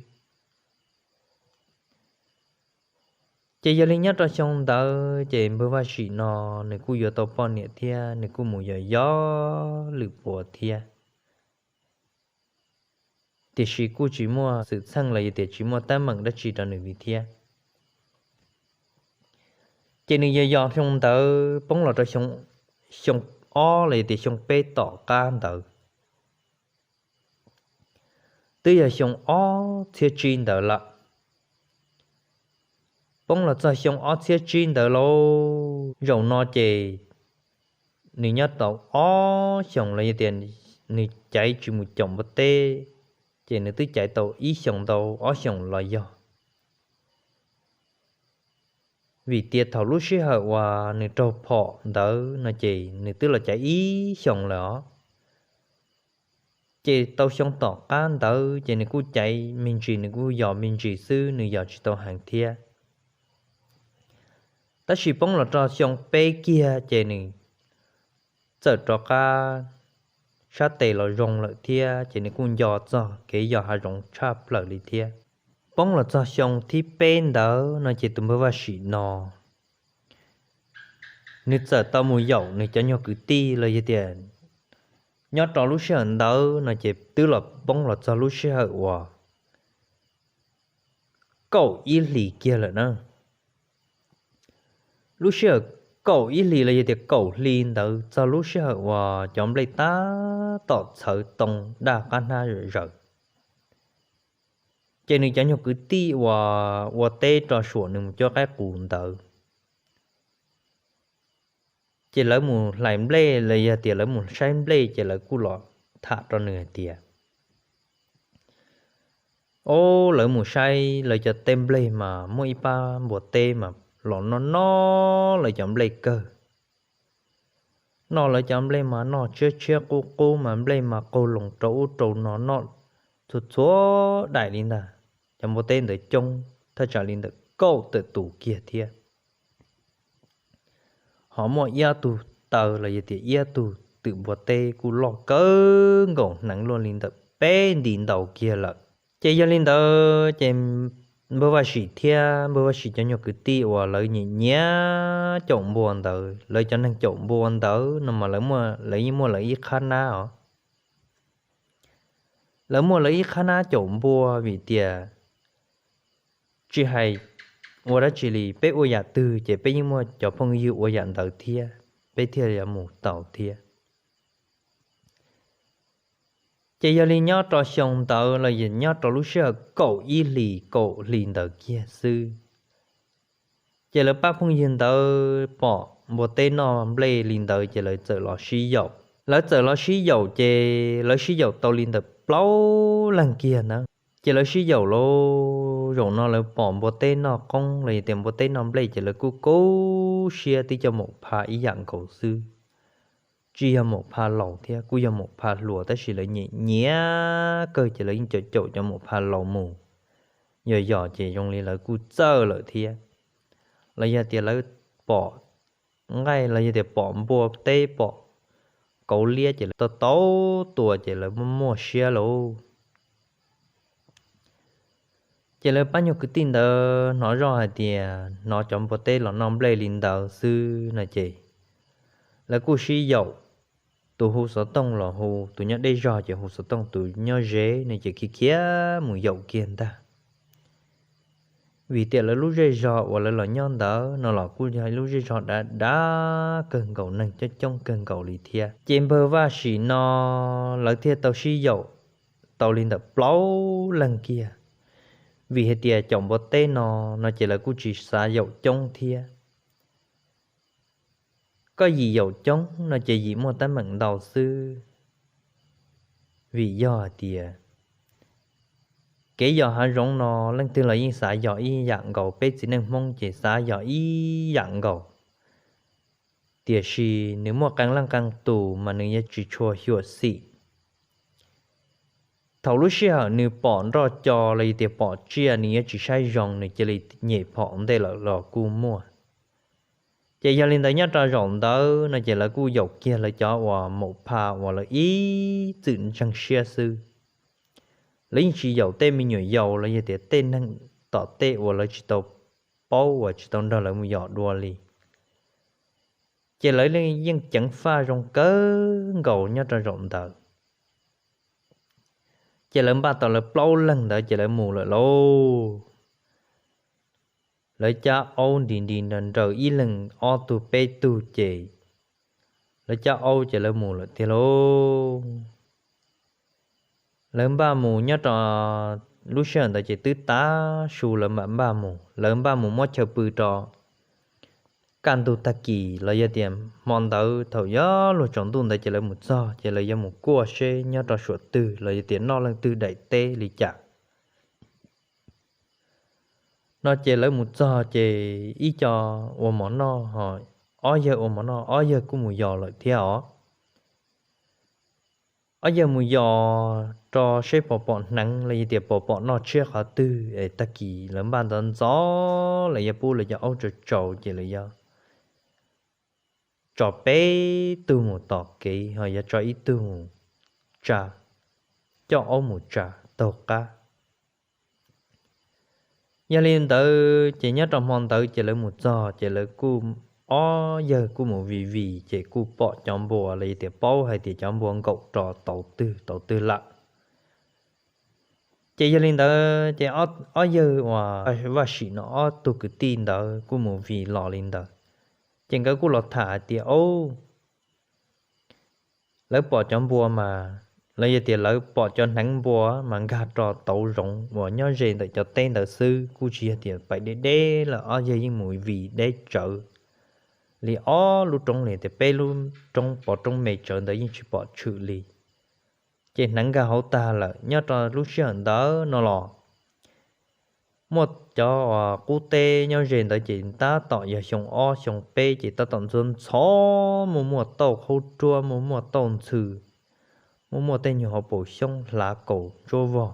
Ces yog li nyob rau xyoo ntawd ces npawg Vaj Sim no nws kuj yuav tau poj niam thiab nws kuj mus yos yos lwm puas thiab. Tiam sis kuj tsis muaj xwm txheej los yog tias tsis muaj teeb meem dab tsi rau nws li thiab. Ces nws yos yos xyoo ntawd poob los rau xyoo ob los yog tias xyoo peb tom qab ntawd, twb yog xyoo ob txhiab tsib ntawd lawm. Poob los txog xyoo ob txhiab tsib ntawd lauj, zaum no ces nws nyob tau ob xyoos los yog tias nws caiv tsis mus caum npua teb, ces nws twb caiv tau ib xyoos ntau ob xyoos los yog. Vim tias thaum lub sij hawm uas nws raug phom ntawd no ces nws twb los caiv ib xyoos lawm os. Ces tau xyoo tom qab ntawd ces nws kuj caiv me ntsis, nws kuj yos me ntsis xwb, nws yos tsis tau heev thiab. Tab sis poob los rau xyoo peb kiag ces nws txawm rov qab sab tes los zoo lawm thiab, ces nws kuj nco txog kev yos hav zoov tshaj plaws li thiab. Poob los txog xyoo thib peb ntawd no ces tus npawg Vaj Sim no nws txawm tau mus yaum nws cov nyuag kwv tij los yog tias Nyob rau lub sij hawm ntawd no ces twb los poob los txog lub sij hawm uas kaum ib hlis kiag lawm na. Lub sij hawm kaum ib hlis los yog tias kaum hli ntawd txog lub sij hawm uas cov nplej tab tom txhawv too daj qab hnab zom zaws, ces nws cov nyuag kwv tij uas ua teb rau saum nws mus cuab qaib qus ntawd, ces lawv mus hlais nplej los yog tias lawv mus saib nplej ces lawv kuj los tham rau nws hais tias, o, lawv mus saib lawv cov teb nplej mas muaj ib pab npua teb mas los noj noj lawv cov nplej kawg. Noj lawv cov nplej mas noj tshiab tshiab qub qub mas nplej mas qaug loos rau ub rau no noj txhua txhua daim li ntag. Cov npua teb ntawd coob thaj tsam li ntawm kaum tawm tus kiag thiab. Ho muaj ib tug taw los yog tias ib tug twm npua teb kuj loj kawg nkaus hneev luaj li ntawm peb nti ntau kiag lawm. Ces yog li ntawd ces npawg Vaj Sim thiab npawg Vaj Sim cov nyuag kwv tij uas lawv nyiam nyiam caum npua ntawd, lawv cov neeg caum npua ntawd no mas lawv yeej muaj lawv ib qhab nab os. Lawv muaj lawv ib qhab nab caum npua vim tias tsis hais ua dab tsi li, peb ua yam twg ces peb yeej muaj cov phooj ywg ua yam ntawd thiab peb thiaj yuav mus tau thiab. Ces yog li nyob rau xyoo ntawd los nyob rau lub sij hawm kaum ib hlis kaum hli ntawd kiag xwb, ces lawv pab phooj ywg ntawd pom npua teb noj nplej li ntawd ces lawv txawm los sib yaum. Lawv txawm los sib yaum ces lawv sib yaum tau li ntawm plaub leeg kiag ntawd. Ces lawv sib yaum lauj, zaum no lawv pom npua teb noj qoob los yog tias npua teb noj nplej ces lawv kuj kub siab twb coj Maum Pha ib yam nkaus xwb. Tsis yog Maum Pha laus thiab, kuj yog Maum Pha hluas tab sis lawv nyiam nyiam kawg ces lawv yeej caum caum cov Maum Pha laus mus. Yog yog ces zoo li lawv kuj txawj lawm thiab. Los yog tias lawv pom nqaij los yog tias pom npua teb pom kauv liab ces lawv tau tau tua ces lawv muaj muaj siab lauj. Ces lawv pab nyuag kwv tij ntawd hnov zoj hais tias hnov cov npua teb los noj nplej li ntawd xwb no ces lawv kuj sib yaum, tus hu xov tooj los hu, tus nyob deb zog ces hu xov tooj, tus nyob ze no ces khiav khiav mus yaum kiag ntag. Vim tias lawv lub zej zog uas lawv los nyob ntawd no los kuj yog ib lub zej zog dav dav kawg nkaus, neeg coob coob kawg nkaus li thiab. Ces npawg Vaj Sim no lawv thiaj tau sib yaum tau li ntawm plaub leeg kiag. Vim hais tias caum npua teb no, no ces lawv kuj tsis xav yaum coob thiab. Koj yim yaum coob no ces yim muaj teeb meem ntau xwb. Vim yog hais tias kev yos hav zoov no leej twg los yeej xav yos ib yam nkaus, peb txiv neej Hmoob ces xav yos ib yam nkaus. Tiam sis nws muaj qee leej qee tus mas nws yuav tsis tshua xyuam xim. Thaum lub sij hawm nws pom nroj co los yog tias pom tsiaj nws yuav tsis saib zoo, nws cia li nyem phom ntej lawm los kuj muaj. Ces yog li ntawd nyob rau zaum ntawd no ces lawv kuj yaum kiag lawv cov uas Maum Pha uas lawv ib txwm ntseeg siab xwb. Lawv yeej tsis yaum tej me nyuam yaus los yog tias tej neeg tom tej uas lawv tsis tau paub uas tsis tau nrog lawv mus yos dua li. Ces lawv yeej ceev faj zoo kawg nkaus nyob rau zaum ntawd. Ces lawv npaj tau lawv plaub leeg ntawd ces lawv mus lawm lauj. Lawv cab aub nti nti nraws nraws ib leeg ob tug peb tug ces lawv cab aub ces lawv mus lawm tiag lauj. Lawv npaj mus nyob rau lub sij hawm ntawd ces twb tav su lawv mam npaj mus, lawv npaj mus muab chaw pw rau kaj ntug tag kis los yog tias hmo ntawd thaum yuav luag tsaus ntuj ntawd ces lawv mus txog ces lawv yuav mus kuaj seb nyob rau suam twg los yog tias noj leej twg daim teb li cas. No ces lawv mus txog ces ib co ua mov noj ho ob yawg ua mov noj, ob yawg kuj mus yos lawm thiab os. Ob yawg mus yos rau seb puas pom hneev los yog tias puas pom noj tshiab qhov twg es tag kis lawv npaj ntxov ntxov lawv yuav pub lawv cov aub tsaus tsaus ces lawv yuav tso peb tug mus tom kev ho yuav tso ib tug mus tsa, coj aub mus tsa taug qab. Yog li ntawd ces nyob rau hmo ntawd ces lawv mus txog ces lawv kuj ob yawg kuj mus vij vij ces kuj pom cov npua los yog tias paub hais tias cov npua nkaum rau tau twg tau twg lawm. Ces yog li ntawd ces ob yawg uas Vaj Sim no ob tug kwv tij ntawd kuj mus vij los li ntawd, ces nkawd kuj los tham hais tias, Au, lawv pom cov npua mas, los yog tias lawv pom cov hneev npua mas nkag rau tauv zoov uas nyob ze ntawm cov teb ntawd xwb, kuj tsis yog tias pais deb deb lawm. Ob yawg yeej mus vij deb tsawv li ob lub roob li tias peb lub roob pov roob me tsawv ntawd yeej tsis pom tshwm li. Ces hneev nkag hauv tag lawm. Nyob rau lub sij hawm ntawd no los muaj cov qub teb nyob ze ntawd ces tab tom yog xyoo ob xyoo peb ces tab tom ntxhov ntxhov, muaj muaj tauj qhaub ruab, muaj muaj tauj ntxhw, muaj muaj tej nyuag hauv paus xyoob hlav kaus ntsuab vog.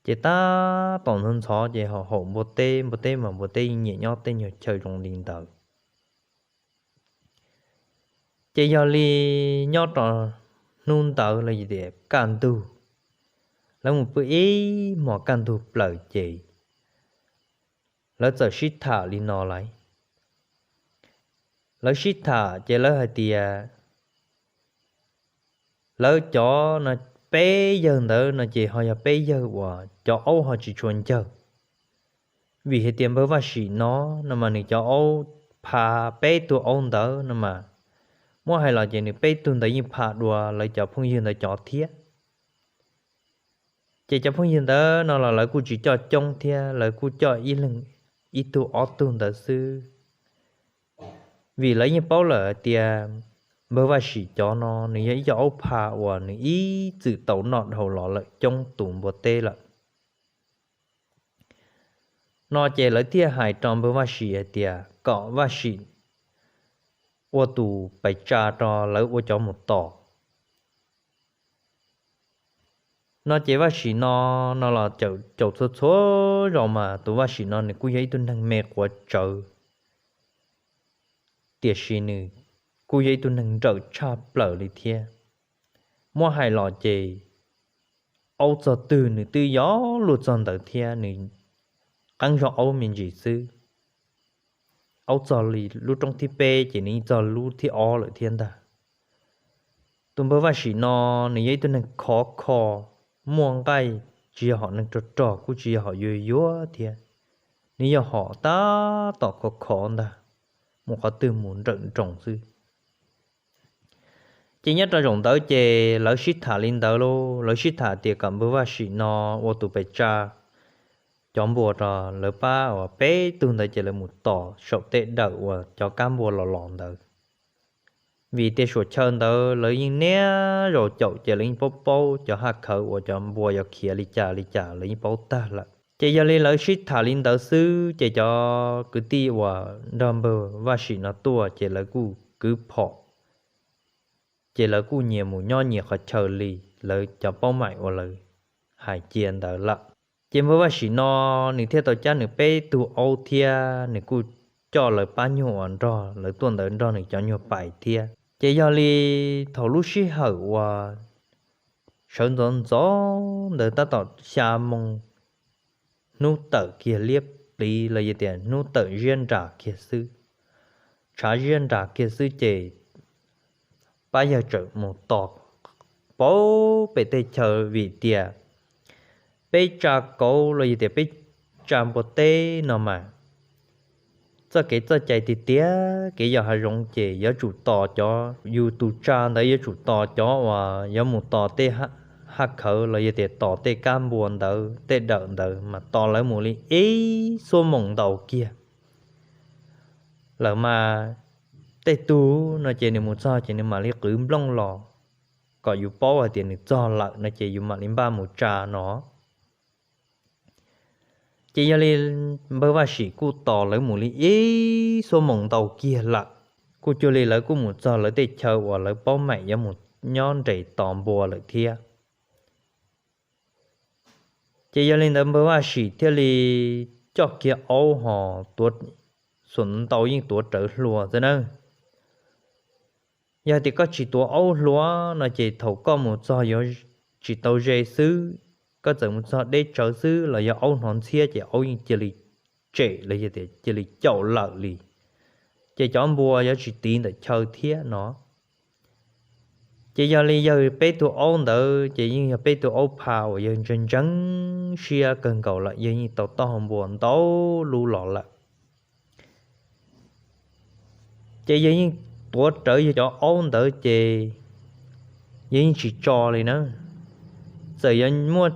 Ces tab tom ntxhov ntxhov ces haum npua teb, npua teb mas npua teb nyiam nyob tej nyuag chaw zoo li ntawd. Ces yog li nyob rau hnub ntawd los yog tias kaj ntug, lawv mus pw ib hmos kaj ntug plaws ces lawv txawm sib tham li no lawm. Lawv sib tham ces lawv hais tias lawv cov no peb yawg ntawd no ces ho yog peb yawg uas cov aub ho tsis tshua ncawg. Vim hais tias npawg Vaj Sim no, no mas nws cov aub pha peb tug aub ntawd no mas, muab hais los ces nws peb tug ntawd yeej pha dua lawv cov phooj ywg ntawd cov thiab. Ces cov phooj ywg ntawd no los lawv kuj tsis coj coob thiab, lawv kuj coj ib leeg ib tug ob tug ntawd xwb. Vim lawv yeej paub lawm hais tias npawg Vaj Sim cov no nws yog ib co aub pha uas nws ib txwm tau noj dhau los lawm coob tus npua teb lawm. No ces lawv thiaj hais rau npawg Vaj Sim hais tias kom Vaj Sim ua tus pais tsa rau lawv ua cov mus tos. No ces Vaj Sim no, no los caum txhua txhua zaus mas tus Vaj Sim no nws kuj yog ib tug neeg me quav tsawv, tiam sis nws kuj yog ib tug neeg nrawm tshaj plaws li thiab. Muab hais los ces aub txog twg nws twb yog luag txog ntawd thiab, nws qeeb zog aub me ntsis xwb. Aub txog li lub roob thib peb ces nws yeej txog lub thib ob lawm thiab ntag. Tus npawg Vaj Sim no nws yog ib tug neeg khov kho, muaj nqaij, tsis yog hom neeg rog rog, kuj tsis yog hom yuag yuag thiab, nws yog hom tab tom khov kho ntag, mus qhov twg mus nrawm nroos xwb. Ces nyob rau zaum ntawd ces lawv sib tham li ntawd lauj, lawv sib tham tias kom npawg Vaj Sim no ua tus pes tsa cov npua rau lawv pab uas peb tug ntawd ces lawv mus tos saum tej dawm uas cov kab npua los los ntawd. Vim tias suam chaw ntawd lawv yeej niaj zaus caum ces lawv yeej paub paub cov haj khawv uas cov npua yuav khiav li cas li cas lawv yeej paub tag lawm. Ces yog li lawv sib tham li ntawd xwb ces cov kwv tij uas nrog npawg Vaj Sim no tuaj ces lawv kuj kwv phom, ces lawv kuj nyias mus nyob nyias qhov chaw li lawv cov paub maim uas lawv hais cia ntawd lawm. Ces npawg Vaj Sim no nws thiaj tau cab nws peb tug aub thiab nws kuj coj lawv pab nyuag uas nrog lawv tuaj ntawd nrog nws cov nyuag pais thiab. Ces yog li thaum lub sij hawm uas sawv ntxov ntxov ntawd tab tom xya moo, hnub tawm kiag liab pliv los yog tias hnub tawm ziab nras kiag xwb, tshav ziab nras kiag xwb ces pab yawg tseem mus tos pauv pem tej chaw vim tias peb tsa kauv los yog tias peb tsa npua teb no mas txoj kev txoj cai tiag tiag kev yos hav zoov ces yuav tsum tos cov, yus tus tsa ntawd yuav tsum tos cov uas yuav mus tos tej haj khawv los yog tias tos tej kab npua ntawd tej dawm ntawd mas tos lawv mus li ib xuab moos ntau kiag lawm mas tej tug no ces nws mus txog ces nws mam li qwv nplooj los kom yus paub hais tias nws txog lawm no ces yus mam li npaj mus tsa no. Ces yog li npawg Vaj Sim kuj tos lawv mus li ib xuab moos ntau kiag lawm, kuj cuag li lawv kuj mus txog lawv tej chaw uas lawv paub maim yuav mus nyob nres tos npua lawm thiab. Ces yog li ntawd npawg Vaj Sim thiaj li coj kiag aub ho tuav, xuas ntau yeej tuav rawv hlua xwb na. Yog tias koj tsis tuav aub hlua no ces thaum koj mus txog yuav tsis tau ze xwb, koj txawm mus txog deb tsawv xwb los yog aub hnov ntxhiab ces aub yeej cia li tsem los yog tias cia li caum lawm li. ces cov npua yuav tsis tiv ntawm chaw thiab no. Ces yog li yawg peb tug aub ntawd ces yeej yog peb tug aub pha uas yawg ntseeg ntseeg siab kawg nkaus lawm, yawg yeej tau taub hau npua ntau lub los lawm. Ces yawg yeej tuav rawv yawg cov aub ntawd ces yawg yeej tsis tso li na. Txawm yuav muaj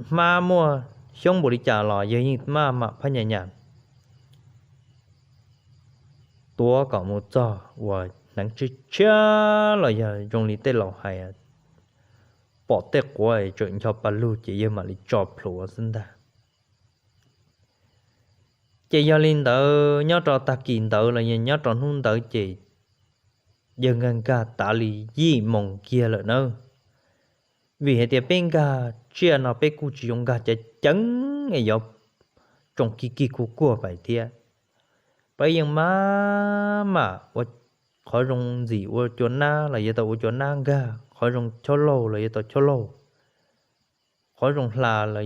hmab muaj xyoob npaum li cas los yawg yeej maj mam phab nyas nyas tuav kom mus txog uas hneev tshiab tshiab los yog zoo li tej laus hais, pom tej quav tseem ncho pa lug ces yawg mam li tso plhuav xwb ntag. Ces yog li ntawd nyob rau tag kis ntawd los yog nyob rau hnub ntawd ces yawg nkag nkag tav li yim moos kiag lawm nawb. Vim hais tias peb nkag tsiaj no peb kuj tsis zoo nkag cov ceev es yuav tsoo kig kig kuj kuag pais thiab. Peb yeej maj mam ua qhov zoo ntxim ua cua nab los yuav tau ua cua nab nkag, qhov zoo chob laug los yuav tau chob laug, qhov zoo hla los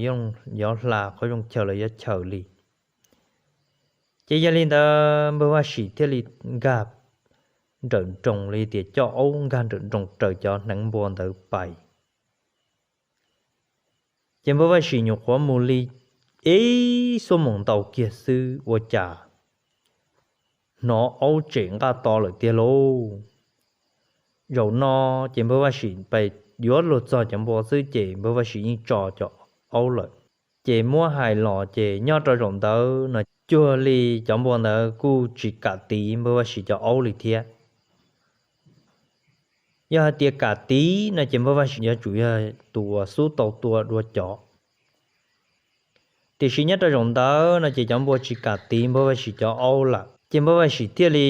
yuav hla, qhov zoo chaws los yuav chaws li. Ces yog li ntawd npawg Vaj Sim thiaj li nkag nrawm nroos li tias coj aub nkag nrawm nroos raws cov hneev npua ntawd pais. Ces npawg Vaj Sim nyuam qhuav mus li ib xuab moos ntau kiag xwb ua cas hnov aub tsem nqaj to lawm tiag lauj. Zaum no ces npawg Vaj Sim pais yuav luag txog cov npua xwb ces npawg Vaj Sim yeej tso cov aub lawm. Ces muab hais los ces nyob rau zaum ntawd no cuag li cov npua ntawd kuj tsis kam tiv npawg Vaj Sim cov aub li thiab. Yog hais tias kam tiv no ces npawg Vaj Sim yuav tsum yog tus uas xub tau tua dua cov. Tiam sis nyob rau zaum ntawd no ces cov npua tsis kam tiv npawg Vaj Sim cov aub lawm ces npawg Vaj Sim thiaj li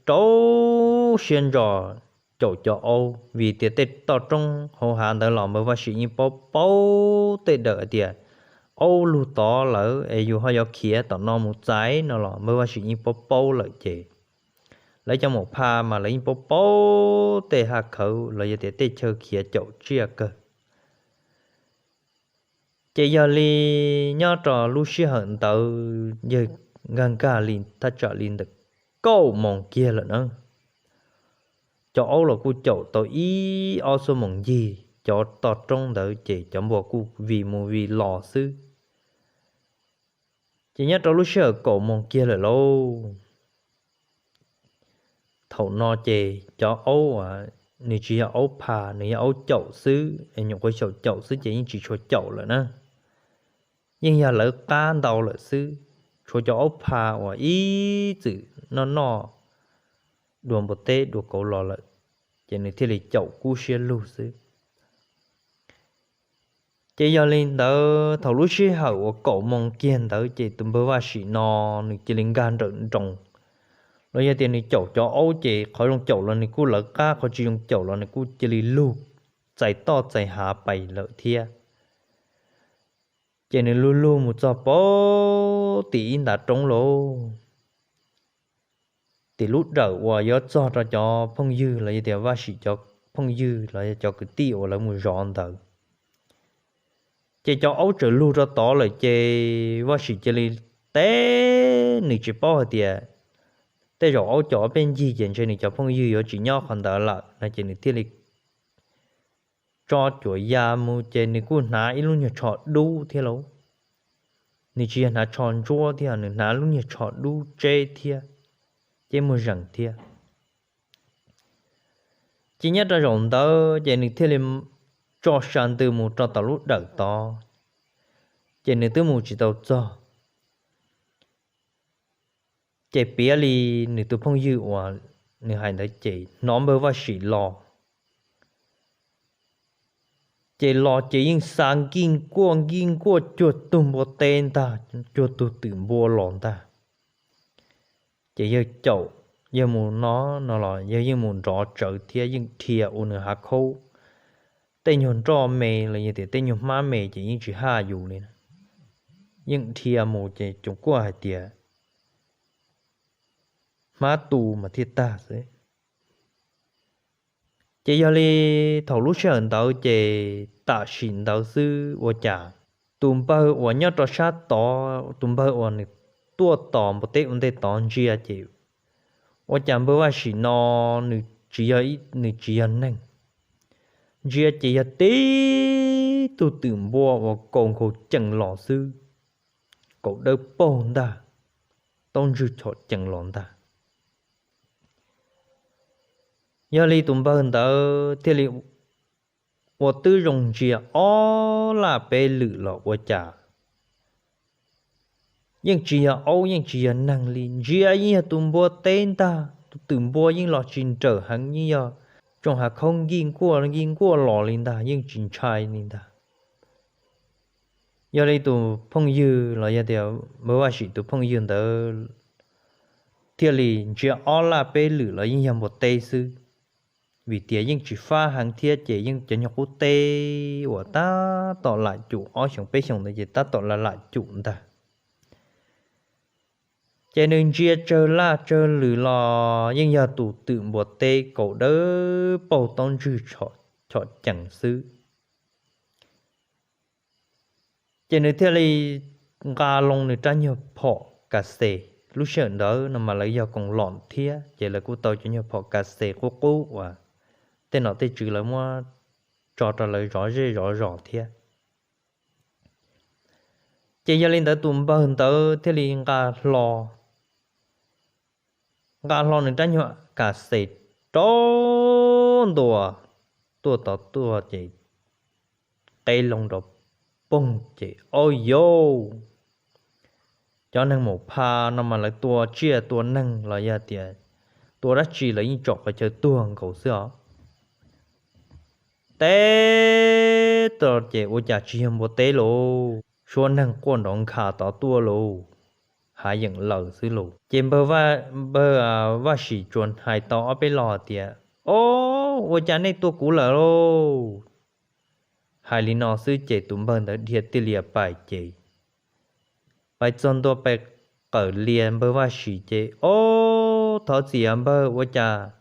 rau siab ntso caum cov aub vim tias tej toj roob hauv hav ntawd los npawg Vaj Sim yeej paub paub tej dawm hais tias aub lug tod lawm es yus ho yuav khiav tom no mus txais no los npawg Vaj Sim yeej paub paub lawm ces lawv cov maum pha mas lawv yeej paub paub tej haj khawv los yog tias tej chaw khiav caum tsiaj kawg. Ces yog li nyob rau lub sij hawm ntawd yawg nkag nkag li thaj tsam li ntawm kaum moos kiag lawm na. Cov aub los kuj caum tau ib ob xuab moos ncig cov toj roob ntawd ces cov npua kuj vij mus vij los xwb. Ces nyob rau lub sij hawm kaum moos kiag lawm lauj. Thaum no ces cov aub uas nws tsis yog aub pha, nws yog aub caum xwb es nyuam qhuav xyaum caum xwb ces yeej tsis tshua caum lawm na. Yeej yog lawv qab ntau lawm xwb, tshuav cov aub pha uas ib txwm noj noj dua npua teb dua kauv los lawm, ces nws thiaj li caum kub siab lug xwb. Ces yog li ntawd thaum lub sij hawm uas kaum moos kiag ntawd ces tus npawg Vaj Sim no nws cia li nkag nrawm nroos, los yog tias nws caum cov aub ces qhov zoo caum los nws kuj lawv qab, qhov tsis zoo caum los nws kuj cia li lug txais toj txais hav pais lawm thiab. Ces nws lug lug mus txog pab tim ib ntav roob lauj. Tim lub dawm uas yuav txog rau cov phooj ywg los yog tias Vaj Sim cov phooj ywg los yog cov kwv tij uas lawv mus zov ntawd. Ces cov aub txawm lug rau tod lawm ces Vaj Sim cia li teb, nws tsis paub hais tias tej zaum aub caum ob peb ncig ces ntshe nws cov phooj ywg yuav tsis nyob qhov ntawd lawm no ces nws thiaj li tso cuam ya mus ces nws kuj hnav ib lub nyuag tsho dub thiab lauj. Nws tsis yog hnav tsho ntsuab thiab, nws hnav lub nyuag tsho dub tseb thiab, ces muag zees thiab. Ces nyob rau zaum ntawd ces nws thiaj li tso sa ntws mus rau tom lub dawm tod, ces nws twb mus tsis tau txog. Ces piav li nws tus phooj ywg uas nws hais ntawd ces hnov npawg Vaj Sim los, ces los ces yeej xa nkij nkuaj nkij nkuaj cuag tug npua teb ntag, cuag tug twm npua los ntag. Ces yawg caum, yawg mus no no los yawg yeej mus nrov tsawv thiab yeej dhia ua nws hav khaub, tej nyuag nroj me los yog tias tej nyuag hmab me ces yeej tsis haj yus li. Yeej dhia mus ces tsuas kuaj hais tias hmab tu mas thiaj tag xwb. Ces yog li thaum lub sij hawm ntawd ces tam sim ntawd xwb ua cas tus npawg uas nyob rau sab tod, tus npawg uas nws tuaj tos npua teb ua ntej tod ntsia ces Ua cas npawg Vaj Sim no nws tsis yog, nws tsis yog neeg, ntsia ces yog tib tug twm npua uas kaus nkhaus cees los xwb, kaus dawb paug ntag, taub ntswg chom cees los ntag. Yog li tus npawg ntawd thiaj li ua twb zoo ntsia ob laj peb lwm los ua cas yeej tsis yog aub yeej tsis yog neeg li, ntsia yeej yog tus npua teb ntag, tus twm npua yeej los tsis nrawm heev, yeej yog tsoom hav khaub nkij nkuaj nkij nkuaj los li ntag, yeej tsis ntshai li ntag. Yog li tus phooj ywg los yog tias npawg Vaj Sim tus phooj ywg ntawd thiaj li ntsia ob laj peb lwm los yeej yog npua teb xwb, vim tias yeej tsis fab heev thiab ces yeej cov nyuag qub teb uas tab tom lam cum ob xyoos peb xyoos ntawd ces tab tom lam lam cum ntag. Ces nws ntsia tsawg laj tsawg lwm los yeej yog tus twm npua teb kaus dawb paug taub ntswg chom cees xwb. Ces nws thiaj li nqa loo nws rab nyuag phom kas xes, lub sij hawm ntawd no mas lawv yog koos lom thiab ces lawv kuj tau cov nyuag phom kas xes qub qub uas tej nom tej tswv lawv muab tso rau lawv zov zej zov zos thiab. Ces yog li ntawd tus npawg ntawd thiaj li nqa hlo nqa hlo nws rab nyuag kas xes rau ntua tuaj tod tuaj ces qeb loo rau poog ces ob yauv, cov neeg maum pha no mas lawv tua tsiaj tua neeg los yog tias tua dab tsi lawv yeej tsom qhov chaw tuag nkaus xwb os. Teb tau ces ua cas tsis yog npua teb lauj, suab neeg quaj nrov nkha tod tuaj lauj, hav yeem lawm xwb lauj. Ces npawg Vaj Sim tsuas hais tau ob peb lo tias, Ob, ua cas nej tua kuv lawm lauj? Hais li no xwb ces tus npawg ntawd dhia tiaj lias pais ces pais txog ntua pais qawm lias npawg Vaj Sim ces, Ob, thov txim npawg, ua cas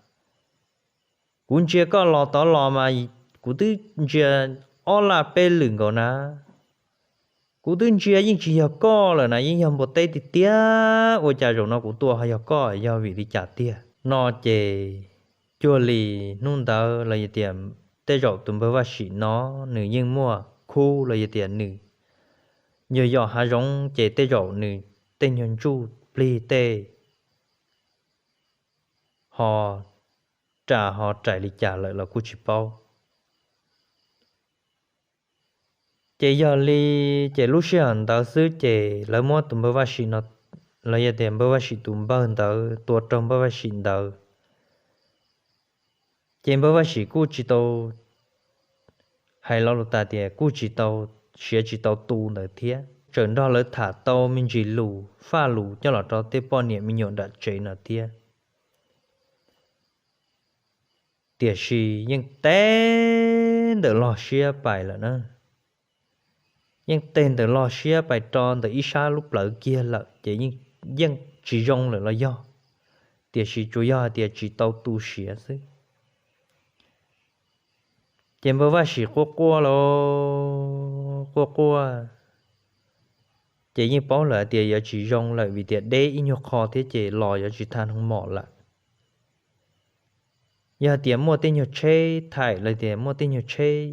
kuv ntsia koj los tod los mas kuv twb ntsia ob laj peb lwm nkaus na, kuv twb ntsia yeej tsis yog koj lawm na, yeej yog npua teb tiag tiag, ua cas zaum no kuv tua ho yog koj, yog vim li cas tiag no ces cuag li hnub ntawd los yog tias tej zaum tus npawg Vaj Sim no nws yeej muaj khub los yog tias nws yog yos hav zoov ces tej zaum nws tej nyuag ntsuj plig tej ho ras ho rais li cas lawm los kuj tsis paub. Ces yog li, ces lub sij hawm ntawd xwb ces lawv muab tus npawg Vaj Sim no, los yog tias npawg Vaj Sim tus npawg ntawd tua raug npawg Vaj Sim ntawd, ces npawg Vaj Sim kuj tsis tau, hais lo lus tas tias kuj tsis tau, siav tsis tau tu ntawd thiab, tseem nrog lawv tham tau me ntsis lus faj lus coj los rau tej poj niam me nyuam nram tsev no thiab. Tiam sis yeej teb ntawm log siab pais lawm na, yeej teb ntawm log siab pais rau ntawm ib sab lub plawv kiag lawm ces yeej tsis zoo lawm los yog, tiam sis tsuas yog hais tias tsis tau tu siav xwb. Ces npawg Vaj Sim quaj quaj los quaj quaj, ces yeej paub lawm hais tias yuav tsis zoo lawm vim tias deb ib nyuag qho thiab ces los yuav tsis tau hnoos mom lawm. Yog hais tias muaj tej nyuag tsheb thaim los tias muaj tej nyuag tsheb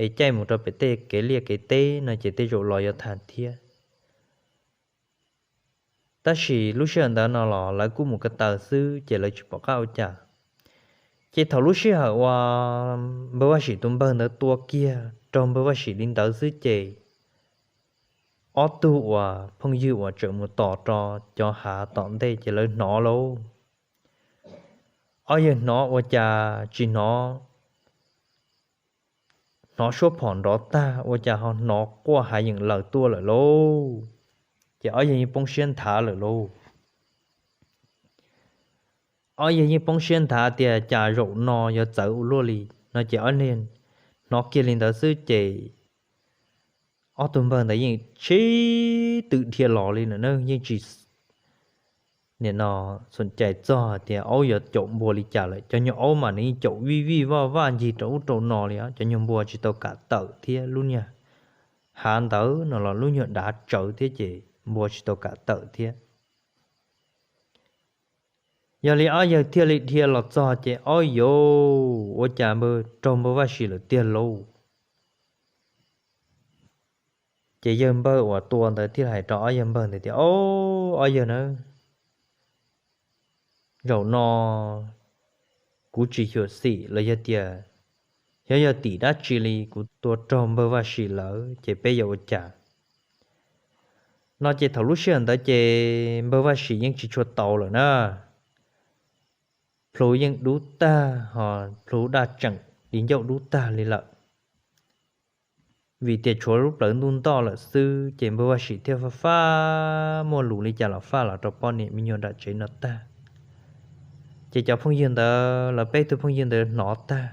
es caij mus rau pem tej kev liaj kev teb no ces tej zaum los yuav tau thiab. Tab sis lub sij hawm ntawd no los lawv kuj mus ko taw xwb ces lawv tsis pom qab ua cas. Ces thaum lub sij hawm uas npawg Vaj Sim tus npawg ntawd tua kiag raug npawg Vaj Sim li ntawd xwb ces ob tug uas phooj ywg uas tseem mus tos rau cov hav tom ntej ces lawv hnov lauj. Ob yawg hnov ua cas tsis hnov, hnov suab phom nrov tag ua cas ho hnov quaj hav yeem lawm tuaj lawm lauj. Ces ob yawg yeej poob siab nthav lawm lauj. Ob yawg yeej poob siab nthav tias cas zaum no yuav txawv ua luaj li no ces ob yawg hnov kiag li ntawd xwb ces ob tug npawg ntawd yeej sib tw dhia los li na, yeej tsis nim no xom cais txog hais tias aub yuav caum npua li cas lawm. Cov nyuag aub mas nws yeej caum vij vij vaj vaj ncig rau ub rau no li os. Cov nyuag npua tsis tau kam tawm thiab, lub nyuag hav ntawd no los lub nyuag dav tsawv thiab ces npua tsis tau kam tawm thiab. Yog li ob yawg thiaj li dhia los txog ces ob yawg, ua cas npawg raug npawg Vaj Sim lawm tiag lauj. Ces yawg npawg uas tua ntawd thiaj hais rau ob yawg npawg ntawd tias, Ob yawg na, zaum no kuv tsis xyuam xim los yog tias xyov yog tim dab tsi li kuv tua raug npawg Vaj Sim lawm ces peb yuav ua cas? No ces thaum lub sij hawm ntawd ces npawg Vaj Sim yeej tsis tshua tau lawm na, plhu yeej dub tag ho plhu daj tseem di ncauj dub tag li lawm. Vim tias tshuav lub plawv ntuj ntoj lawm xwb ces npawg Vaj Sim thiaj faj faj muaj lus li cas los faj los rau poj niam me nyuam nram tsev no tag. Ces cov phooj ywg ntawd lawv peb tug phooj ywg ntawd hnov tag,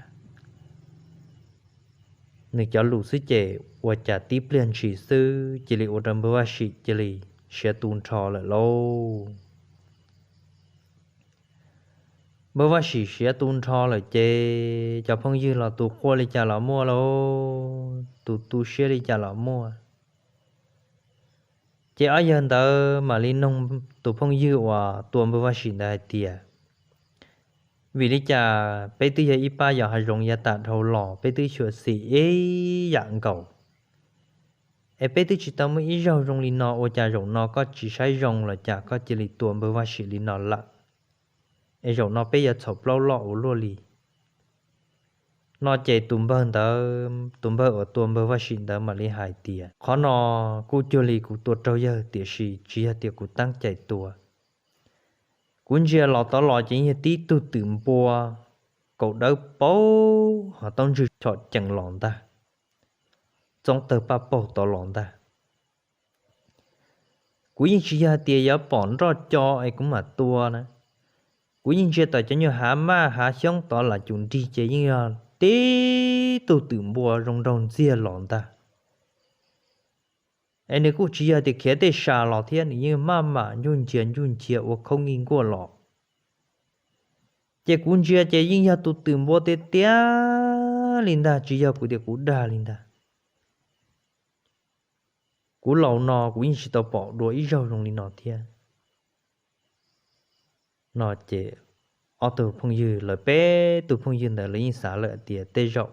nws cov lus xwb ces ua cas tib pliag ntshis xwb cia li ua rau npawg Vaj Sim cia li siav tu nrho lawm lauj. Npawg Vaj Sim siav tu nrho lawm ces cov phooj ywg los tus quaj li cas los muaj lauj, tus tu siab li cas los muaj. Ces ob yawg ntawd mam li noog tus phooj ywg uas tua npawg Vaj Sim ntawd hais tias, Vim li cas peb twb yog ib pab yos hav zoov yav tas dhau los, peb twb xyuam xim ib yam nkaus, es peb twb tsis tau muaj ib zaug zoo li no, ua cas zaum no koj tsis saib zoo los cas koj cia li tua npawg Vaj Sim li no lawm? Es zaum no peb yuav txhaum plaub loj ua luaj li. No ces tus npawg ntawd, tus npawg uas tua npawg Vaj Sim ntawd mam li hais tias, Qhov no kuj cuag li kuv tua raug yawg, tiam sis tsis yog tias kuv teeb cai tua. Kuv ntsia los tod los ces yog tib tug twm npua kaum dawb paug ho taub ntswg chom cees los ntag, txob tawg paj paug tod los ntag. Kuv yeej tsis yog tias yuav pom nroj co es kuv mam tua na. Kuv yeej ntsia tom cov nyuag hav maj hav xyoob tod lam cum nrig ces yeej yog tib tug twm npua zoo nraug ntxiag los ntag. Es nws kuj tsis yog tias khiav tej sa los thiab, nws yeej maj mam ncuj ncia ncuj ncia ua khaub nkij nkuaj los. Ces kuv ntsia ces yeej yog tus twm npua tiag tiag li ntag, tsis yog kuv tias kuv dag li ntag. Kuv laus no kuv yeej tsis tau pom dua ib zaug zoo li no thiab. No ces ob tug phooj ywg, lawv peb tug phooj ywg ntawd lawv yeej xav lawm tias tej zaum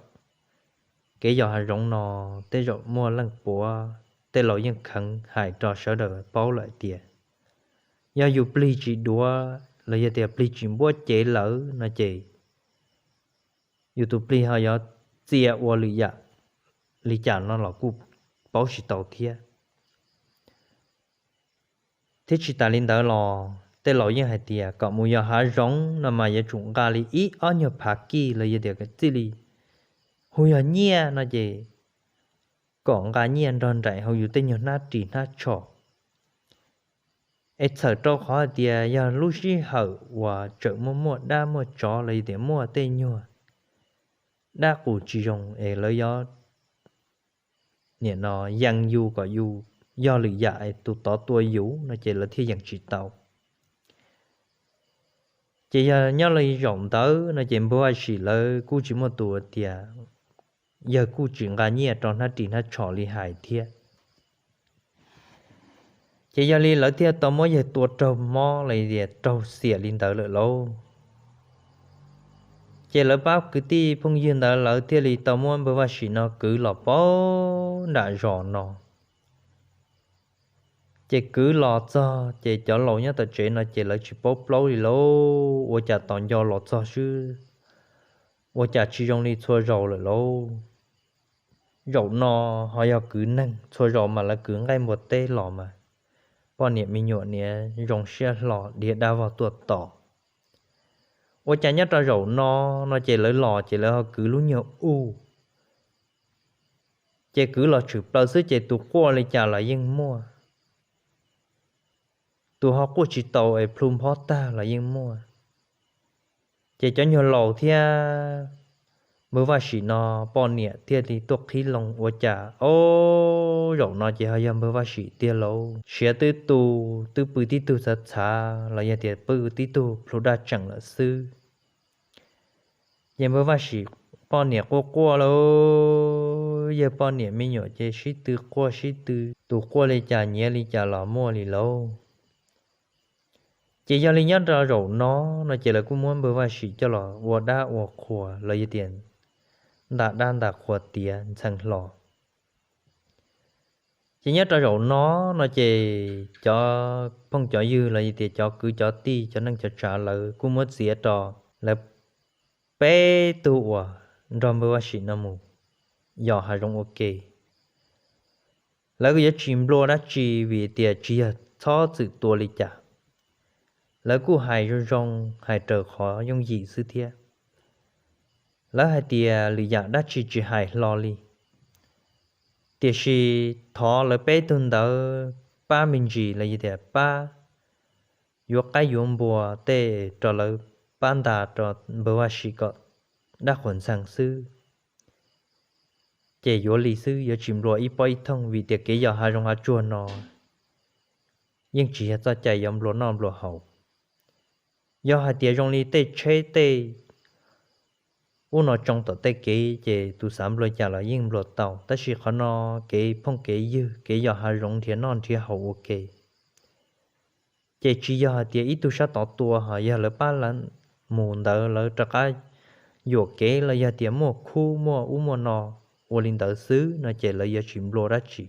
kev yos hav zoov no tej zaum muaj leej puav, tej laus yeej kheev hais rau sawv daws paub lawm tias yog yus plig tsis duav los yog tias plig tsis npuab cev lawm no ces yus tus plig ho yuav txia ua lwm yam li cas no los kuj paub tsis tau thiab. Thiab tsis tas li ntawd los tej laus yeej hais tias kom mus yos hav zoov no mas yuav tsum nqa li ib ob nyuag phav kij los yog tias txij li hu yog nyiaj no ces kom nqa nyiaj nrog nraim hauv yus tej nyuag hnab ris hnab tsho. Es txhawm rau qhov hais tias yog lub sij hawm uas tseem muaj muaj dab muaj tsov los yog tias muaj tej nyuag dab qus tsis zoo es lawv yuav nim no yees yus kom yus yog lwm yam es tus tod tua yus no ces lawv thiaj yees tsis tau. Ces yog nyob li zaum ntawd no ces npawg Vaj Sim lawv kuj tsis muaj tus tias, yawg kuj tsis nqa nyiaj rau hnab ris hnab tsho li hais thiab. Ces yog li lawv thiaj tau muab yawg tua raug mob los tias raug xiam li ntawd lawm lauj. Ces lawv pab kwv tij phooj ywg ntawd lawv thiaj li tau muab npawg Vaj Sim no kwv los puag nram zos no. Ces kwv los txog ces cov laus nyob tom tsev no ces lawv tsis paub plaub li lauj, ua cas tos nco los txog xwb ua cas tsis zoo li txhua zaus lawm lauj. Zaum no ho yog kwv neeg, txhua zaus mas lawv kwv nqaij npua teb los mas poj niam me nyuam niaj zoo siab hlo dhia dab vog tuaj tos. Ua cas nyob rau zaum no, no ces lawv los ces lawv ho kwv lub nyuag uj, ces kwv los tshwm plaws xwb ces tus quaj li cas los yeej muaj, tus ho quaj tsis tau es plhu nphob tag los yeej muaj. Ces cov nyuag laus thiab npawg Vaj Sim no poj niam thiaj li tuaj qhib loo ua cas, o, zaum no ces ho yog npawg Vaj Sim tiag lauj. Siav twb tu, twb pw tib tug txhav txhav los yog tias pw tib tug plhu daj tseem lawm xwb. Ces npawg Vaj Sim poj niam quaj quaj lauj, yawg poj niam me nyuam ces sib tw quaj sib tw, tus quaj li cas nyiav li cas los muaj li lauj. Ces yog li nyob rau zaum no no ces lawv kuj muab npawg Vaj Sim coj los ua dab ua qhua los yog tias nta dab nta qhua tiav ntxhee hlo. Ces nyob rau zaum no no ces cov phooj cov ywg los yog tias cov kwv cov tij cov neej cov tsav lawv kuj muab txiav rau lawv peb tug uas nrog npawg Vaj Sim no mus yos hav zoov ua ke. Lawv kuj yuav tsis nplua dab tsi vim tias tsis yog txhob txwm tua li cas. Lawv kuj hais zoo zoo, hais raws qhov yooj yim xwb thiab. Lawv hais tias lwm yam dab tsi tsis hais hlo li, tiam sis thov lawv peb tug ntawd pab me ntsis los yog tias pab yuav qaib yuav npua tej rau lawv pab nta rau npawg Vaj Sim kom dab qhuas ntxhee xwb. Ces yuav li xwb, yuav tsis nplua ib pob ib thooj vim tias kev yos hav zoov hav tsuag no yeej tsis yog txoj cai yuav nplua noj nplua haus. Yog hais tias zoo li tej tsheb tej ub no tsoo tom tej kev ces tus xav nplua cas los yeej nplua tau, tab sis qhov no kev phooj kev ywg kev yos hav zoov nrhiav noj nrhiav haus ua ke ces tsis yog hais tias ib tug sab tod tua ho yog lawv pab lawv mus ntawd lawv rov qab yuam kev los yog tias muaj khub muaj ub muaj no ua li ntawd xwb no ces lawv yuav tsis nplua dab tsi.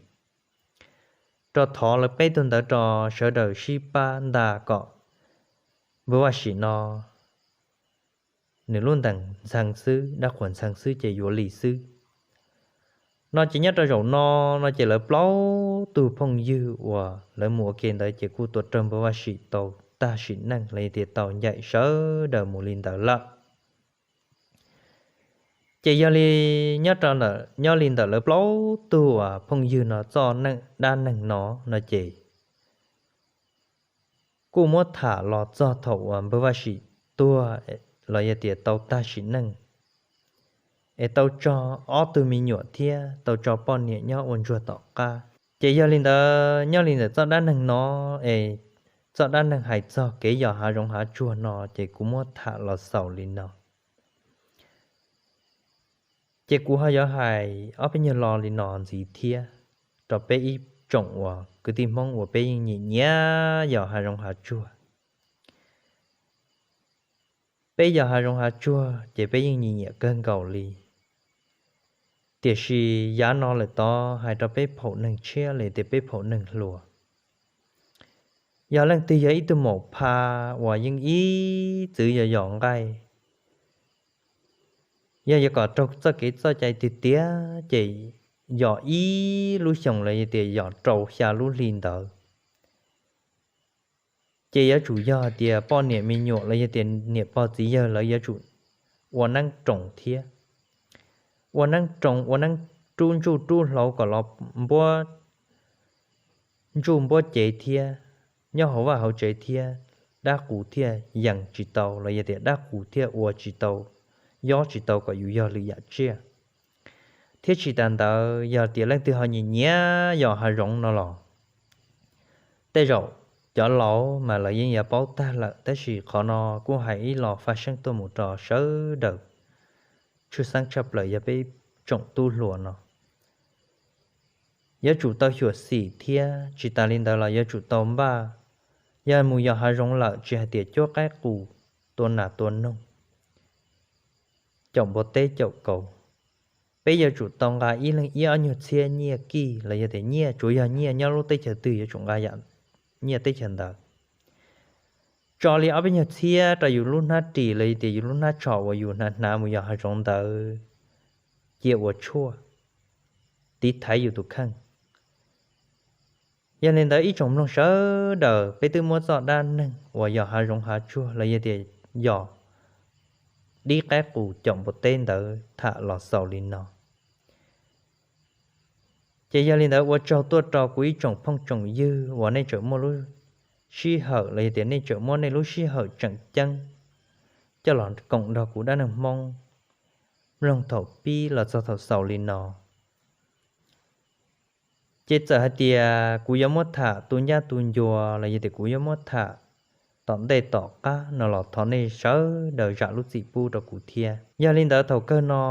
Rau thov lawv peb tug ntawd rau sawv daws sib pab nta kom npawg Vaj Sim no nws lub ntees ntxhee xwb, dab qhuas ntxhee xwb ces yuav li xwb. No ces nyob rau zaum no no ces lawv plaub tug phooj ywg uas lawv mus ua ke ntawd ces kuj tua raug npawg Vaj Sim tau tag sim neej los yog tias tau ncaim sawv daws mus li ntawd lawm. Ces yog li nyob rau ntawm, nyob li ntawm lawv plaub tug uas phooj ywg no txoj neej dab neeg no no ces kuj muab tham los txog thaum uas npawg Vaj Sim tuag los yog tias tau tag sim neej, es tau tso ob tug me nyuam thiab tau tso poj niam nyob ua ntsuag tom qab. Ces yog li ntawd nyob li ntawm txoj dab neeg no, es txoj dab neeg hais txog kev yos hav zoov hav tsuag no ces kuv muab tham los xaus li no. Ces kuv ho yuav hais ob peb nyuag lo li no ntxiv thiab rau peb ib tsoom uas kwv tij Hmoob uas peb yeej nyiam nyiam yos hav zoov hav tsuag. Peb yos hav zoov hav tsuag ces peb yeej nyiam nyiam kawg nkaus li. Tiam sis yav no lawm tod hais rau peb phaum neeg tshiab li tias peb phaum neeg hluas, yog leej twg yog ib tug maum pha uas yeej ib txwm yos yos nqaij, yog yuav kom raug txoj kev txoj cai tiag tiag ces yos ib lub xyoos los yog tias yos rau xya lub hli ntawd ces yuav tsum yog tias poj niam me nyuam los yog tias niam pog txiv yawg lawv yuav tsum ua neeb roos thiab. Ua neeb roos, ua neeb rub ntsuj rub hlauv kom los npuab ntsuj npuab cev thiab, nyob hauv vaj hauv tsev thiab, dab qus thiaj yees tsis tau los yog tias dab qus thiaj ua tsis tau, yob tsis tau kom yus yog lwm yam tsiaj. Thiab tsis tas ntawd yog tias leej twg ho nyiam nyiam yos hav zoov no los tej zaum cov laus mas lawv yeej yuav paub tag lawm, tab sis qhov no kuj hais ib los faj seeb tuaj mus rau sawv daws, tshwj xeeb tshaj plaws yog peb tsoom tub hluas no yuav tsum tau xyuam xim thiab tsis tas li ntawd los yuav tsum tau npaj. Yog mus yos hav zoov lawm tsis hais tias cuab qaib qus, tua nas tua noog, caum npua teb caum kauv, peb yuav tsum tau nqa ib leeg ib ob nyuag txhiab nyiaj kij los yog tias nyiaj, tsuas yog nyiaj nyob lub teb chaws twg yuav tsum nqa yam nyiaj teb chaws ntawd. Tso li ob peb nyuag txhiab rau yus lub hnab ris los yog tias yus lub hnab tsho uas yus hnav hnav mus yos hav zoov ntawd cia ua tshuaj tiv thaiv yus tus kheej. Yog li ntawd ib tsoom mloog sawv daws, peb twb muab txoj dab neeg uas yos hav zoov hav tsuag los yog tias yos dib qaib qus caum npua teb ntawd tham los xaus li no. Ces yog li ntawd ua tsaug tuaj rau kuv ib tsoom phooj tsoom ywg uas nej tseem muaj lub sij hawm los yog tias nej tseem muab nej lub sij hawm tseem ceeb coj los koom nrog kuv dab neeg Hmoob mloog thaum pib los txog thaum xaus li no. Ces txawm hais tias kuv yuav muab tham tu ncaj tu ncua los yog tias kuv yuav muab tham tom ntej tom qab no los thov nej sawv daws zam lub txim pub rau kuv thiab. Yog li ntawd thaum kawg no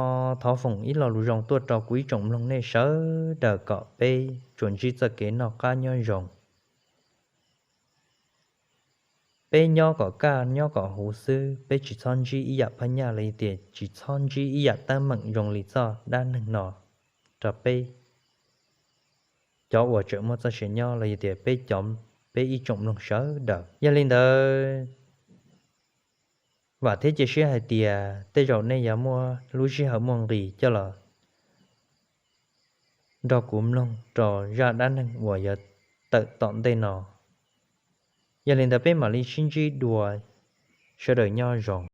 thov foom ib lo lus zoo tuaj rau kuv ib tsoom mloog nej sawv daws kom peb tsuas ntsib txoj kev noj qab nyob zoo. Peb nyob kom kaj nyob kom huv xwb, peb tsis txhob ntsib ib yam phab nyaj los yog tias tsis txhob ntsib ib yam teeb meem zoo li txoj dab neeg no rau peb cov uas tseem muaj txoj sia nyob los yog tias peb cov, peb ib tsoom mloog sawv daws. Yog li ntawd, vam thiab cia siab hais tias tej zaum nej yuav muaj lub sij hawm muaj nqis coj los nrog kuv mloog rau zaj dab neeg uas yuav tawm tom ntej no. Yog li ntawd peb mam li sib ntsib dua, sawv daws nyob zoo.